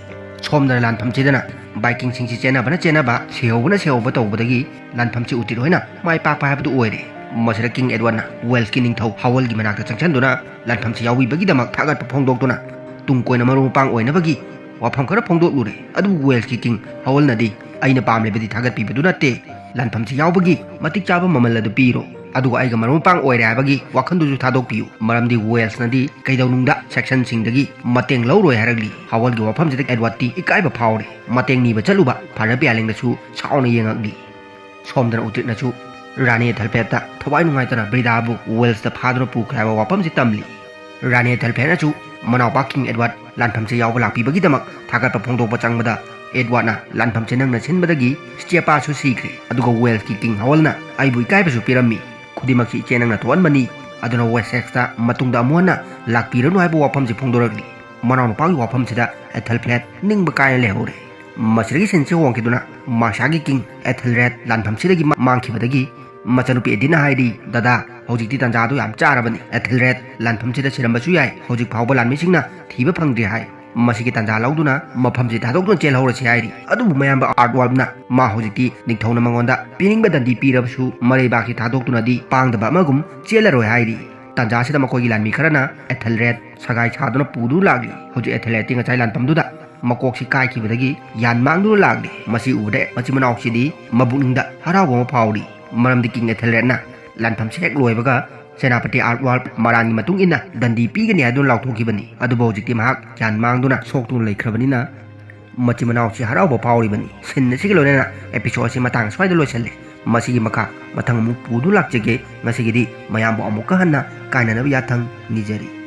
ꯁꯣꯝꯗꯅ ꯂꯥꯟꯐꯝꯁꯤꯗꯅ ꯕꯥꯏꯀꯤꯡꯁꯤꯡꯁꯤ ꯆꯦꯟꯅꯕꯅ ꯆꯦꯟꯅꯕ, ꯁꯤꯍꯧꯕꯅ ꯁꯤꯍꯧꯕ ꯇꯧꯕꯗꯒꯤ ꯂꯥꯟꯐꯝꯁꯤ ꯎꯇꯤꯠ ꯍꯣꯏꯅ ꯃꯥꯏ ꯄꯥꯛꯄ ꯍꯥꯏꯕꯗꯨ ꯑꯣꯏꯔꯦ꯫ ꯃꯁꯤꯗ ꯀꯤꯡ ꯑꯦꯗꯋꯥꯔꯗꯅ ꯋꯦꯜꯁꯀꯤ ꯅꯤꯡꯊꯧ ꯍꯥꯋꯜꯒꯤ ꯃꯅꯥꯛꯇ ꯆꯪꯁꯤꯟꯗꯨꯅ ꯂꯥꯟꯐꯝꯁꯤ ꯌꯥꯎꯕꯤꯕꯒꯤꯗꯃꯛ ꯊꯥꯒꯠꯄ ꯐꯣꯡꯗꯣꯛꯇꯨꯅ ꯇꯨꯡ ꯀꯣꯏꯅ ꯃꯔꯨꯞ ꯃꯄꯥꯡ ꯑꯣꯏꯅꯕꯒꯤ ꯋꯥꯐꯝ ꯈꯔ ꯐꯣꯡꯗꯣꯛꯂꯨꯔꯦ꯫ ꯑꯗꯨꯕꯨ ꯋꯦꯜꯁꯀꯤ ꯀꯤꯡ ꯍꯥꯋꯜꯅꯗꯤ, "ꯑꯩꯅ ꯄꯥꯝꯂꯤꯕꯗꯤ ꯊꯥꯒꯠꯄꯤꯕꯗꯨ ꯅꯠꯇꯦ, ꯂꯥꯟꯐꯝꯁꯤ ꯌꯥꯎꯕꯒꯤ ꯃꯇꯤꯛ ꯆꯥꯕ ꯃꯃꯜ ꯑꯗꯨ ꯄꯤꯔꯣ, ꯑꯗꯨꯒ ꯑꯩꯒ ꯃꯔꯨꯞ ꯃꯄꯥꯡ ꯑꯣꯏꯔꯦ ꯍꯥꯏꯕꯒꯤ ꯋꯥꯈꯜꯗꯨꯁꯨ ꯊꯥꯗꯣꯛꯄꯤꯌꯨ, ꯃꯔꯝꯗꯤ ꯋꯦꯜꯁꯅꯗꯤ ꯀꯩꯗꯧꯅꯨꯡꯗ ꯁꯦꯛꯁꯟꯁꯤꯡꯗꯒꯤ ꯃꯇꯦꯡ ꯂꯧꯔꯣꯏ ꯍꯥꯏꯔꯛꯂꯤ꯫ ꯍꯥꯋꯜꯒꯤ ꯋꯥꯐꯝꯁꯤꯗ ꯑꯦꯗꯋꯥꯔꯗꯇꯤ ꯏꯀꯥꯏꯕ ꯐꯥꯎꯔꯦ꯫ ꯃꯇꯦꯡ ꯅꯤꯕ ꯆꯠꯂꯨꯕ ꯐꯥꯗꯔ ꯄꯤꯌꯥꯂꯦꯡꯗꯁꯨ ꯁꯥꯎꯅ ꯌꯦꯡꯉꯛꯂꯤ꯫ ꯁꯣꯝꯗꯅ ꯎꯇ꯭ꯔꯤꯛꯅꯁꯨ ꯔꯥꯅꯤ ꯑꯦꯊꯦꯜꯐ꯭ꯔꯦꯗꯇ ꯊꯋꯥꯏ ꯅꯨꯡꯉꯥꯏꯇꯅ ꯕ꯭ꯔꯤꯗꯥꯕꯨ ꯋꯦꯜꯁꯇ ꯐꯥꯗꯨꯅ ꯄꯨꯈ꯭ꯔꯦ ꯍꯥꯏꯕ ꯋꯥꯐꯝꯁꯤ ꯇꯝꯂꯤ꯫ ꯔꯥꯅꯤ ꯑꯦꯊꯦꯜꯐ꯭ꯔꯦꯗꯅꯁꯨ ꯃꯅꯥꯎꯄꯥ ꯀꯤꯡ ꯑꯦꯗꯋꯥꯔꯗ ꯂꯥꯟꯐꯝꯁꯦ ꯌꯥꯎꯕ ꯂꯥꯛꯄꯤꯕꯒꯤꯗꯃꯛ ꯊꯥꯒꯠꯄ ꯐꯣꯡꯗꯣꯛꯄ ꯆꯪꯕꯗ, ꯑꯦꯗꯋꯥꯔꯗꯅ ꯂꯥꯟꯐꯝꯁꯦ ꯅꯪꯅ ꯁꯤꯟꯕꯗꯒꯤ ꯁ꯭ꯇꯦꯄꯥꯁꯨ ꯁꯤꯈ꯭ꯔꯦ, ꯑꯗꯨꯒ ꯋꯦꯜꯁꯀꯤ ꯀꯤꯡ ꯍꯥꯋꯜꯅ ꯑꯩꯕꯨ ꯏꯀꯥꯏꯕꯁꯨ ꯄꯤꯔꯝꯃꯤ, ꯈꯨꯗꯤꯡꯃꯛꯁꯤ ꯏꯆꯦ ꯅꯪꯅ ꯊꯣꯛꯍꯟꯕꯅꯤ, ꯑꯗꯨꯅ ꯋꯦꯁꯦꯛꯁꯇ ꯃꯇꯨꯡꯗ ꯑꯃꯨꯛ ꯍꯟꯅ ꯂꯥꯛꯄꯤꯔꯅꯨ ꯍꯥꯏꯕ ꯋꯥꯐꯝꯁꯤ ꯐꯣꯡꯗꯣꯔꯛꯂꯤ꯫ ꯃꯅꯥꯎꯅꯨꯄꯥꯒꯤ ꯋꯥꯐꯝꯁꯤꯗ ꯑꯦꯊꯦꯜꯐ꯭ꯔꯦꯗ ꯅꯤꯡꯕ ꯀꯥꯏꯅ ꯂꯩꯍꯧꯔꯦ꯫ ꯃꯁꯤꯗꯒꯤ ꯁꯤꯟꯁꯤ ꯍꯣꯡꯈꯤꯗꯨꯅ ꯃꯥꯔꯁꯤꯌꯥꯒꯤ ꯀꯤꯡ ꯑꯦꯊꯦꯜꯔꯦꯗ ꯂꯥꯟꯐꯝꯁꯤꯗꯒꯤ ꯃꯥꯡꯈꯤꯕꯗꯒꯤ ꯃꯆꯟꯅꯨꯄꯤ ꯑꯦꯗꯤꯟꯅ ꯍꯥꯏꯔꯤ, "ꯗꯗꯥ, ꯍꯧꯖꯤꯛꯇꯤ ꯇꯥꯟꯖꯥꯗꯨ ꯌꯥꯝ ꯆꯥꯔꯕꯅꯤ꯫ ꯑꯦꯊꯦꯜꯔꯦꯗ ꯂꯥꯟꯐꯝꯁꯤꯗ ꯁꯤꯔꯝꯕꯁꯨ ꯌꯥꯏ꯫ ꯍꯧꯖꯤꯛ ꯐꯥꯎꯕ ꯂꯥꯟꯃꯤꯁꯤꯡꯅ ꯊꯤꯕ ꯐꯪꯗ꯭ꯔꯤ ꯍꯥꯏ꯫ ꯃꯁꯤꯒꯤ ꯇꯥꯟꯖꯥ ꯂꯧꯗꯨꯅ ꯃꯐꯝꯁꯤ ꯊꯥꯗꯣꯛꯇꯨꯅ ꯆꯦꯜꯍꯧꯔꯁꯤ" ꯍꯥꯏꯔꯤ꯫ ꯑꯗꯨꯕꯨ ꯃꯌꯥꯝꯕ ꯑꯥꯔꯠꯋꯥꯜꯞꯅ ꯃꯥ ꯍꯧꯖꯤꯛꯇꯤ ꯅꯤꯡꯊꯧꯅ ꯃꯉꯣꯟꯗ ꯄꯤꯅꯤꯡꯕ ꯗꯟꯗꯤ ꯄꯤꯔꯕꯁꯨ ꯃꯔꯩꯕꯥꯛꯁꯤ ꯊꯥꯗꯣꯛꯇꯨꯅꯗꯤ ꯄꯥꯡꯗꯕ ꯑꯃꯒꯨꯝ ꯆꯦꯜꯂꯔꯣꯏ ꯍꯥꯏꯔꯤ꯫ ꯇꯥꯟꯖꯥꯁꯤꯗ ꯃꯈꯣꯏꯒꯤ ꯂꯥꯟꯃꯤ ꯈꯔꯅ ꯑꯦꯊꯦꯜꯔꯦꯗ ꯁꯒꯥꯏ ꯁꯥꯗꯨꯅ ꯄꯨꯗꯨꯅ ꯂꯥꯛꯂꯤ꯫ ꯍꯧꯖꯤꯛ ꯑꯦꯊꯦꯜꯔꯦꯗꯇꯤ ꯉꯁꯥꯏ ꯂꯥꯟꯐꯝꯗꯨꯗ ꯃꯀꯣꯛꯁꯤ ꯀꯥꯏꯈꯤꯕꯗꯒꯤ ꯌꯥꯟ ꯃꯥꯡꯗꯨꯅ ꯂꯥꯛꯂꯤ꯫ ꯃꯁꯤ ꯎꯕꯗ ꯃꯆꯤꯟ ꯃꯅꯥꯎꯁꯤꯗꯤ ꯃꯕꯨꯛꯅꯤꯡꯗ ꯍꯔꯥꯎꯕ ꯑꯃ ꯐꯥꯎꯔꯤ, ꯃꯔꯝꯗꯤ ꯀꯤꯡ ꯑꯦꯊꯦꯜꯔꯦꯗꯅ ꯂꯥꯟꯐꯝꯁꯤ ꯍꯦꯛ ꯂꯣꯏꯕꯒ ꯁꯦꯅꯥꯄꯇꯤ ꯑꯥꯔꯠꯋꯥꯜꯞ ꯃꯔꯥꯟꯒꯤ ꯃꯇꯨꯡ ꯏꯟꯅ ꯗꯟꯗꯤ ꯄꯤꯒꯅꯤ ꯍꯥꯏꯗꯨꯅ ꯂꯥꯎꯊꯣꯛꯈꯤꯕꯅꯤ꯫ ꯑꯗꯨꯕꯨ ꯍꯧꯖꯤꯛꯇꯤ ꯃꯍꯥꯛ ꯒ꯭ꯌꯥꯟ ꯃꯥꯡꯗꯨꯅ ꯁꯣꯛꯇꯨꯅ ꯂꯩꯈ꯭ꯔꯕꯅꯤꯅ ꯃꯆꯤꯟ ꯃꯅꯥꯎꯁꯤ ꯍꯔꯥꯎꯕ ꯐꯥꯎꯔꯤꯕꯅꯤ꯫ ꯁꯤꯟ ꯑꯁꯤꯒ ꯂꯣꯏꯅꯅ ꯑꯦꯄꯤꯁꯣꯗ ꯑꯁꯤ ꯃꯇꯥꯡ ꯑꯁ꯭ꯋꯥꯏꯗ ꯂꯣꯏꯁꯤꯜꯂꯤ꯫ ꯃꯁꯤꯒꯤ ꯃꯈꯥ ꯃꯊꯪ ꯑꯃꯨꯛ ꯄꯨꯗꯨꯅ ꯂꯥꯛꯆꯒꯦ꯫ ꯉꯁꯤꯒꯤꯗꯤ ꯃꯌꯥꯝꯕꯨ ꯑꯃꯨꯛꯀ ꯍꯟꯅ ꯀꯥꯏꯅꯅꯕ ꯌꯥꯊꯪ ꯅꯤꯖꯔꯤ꯫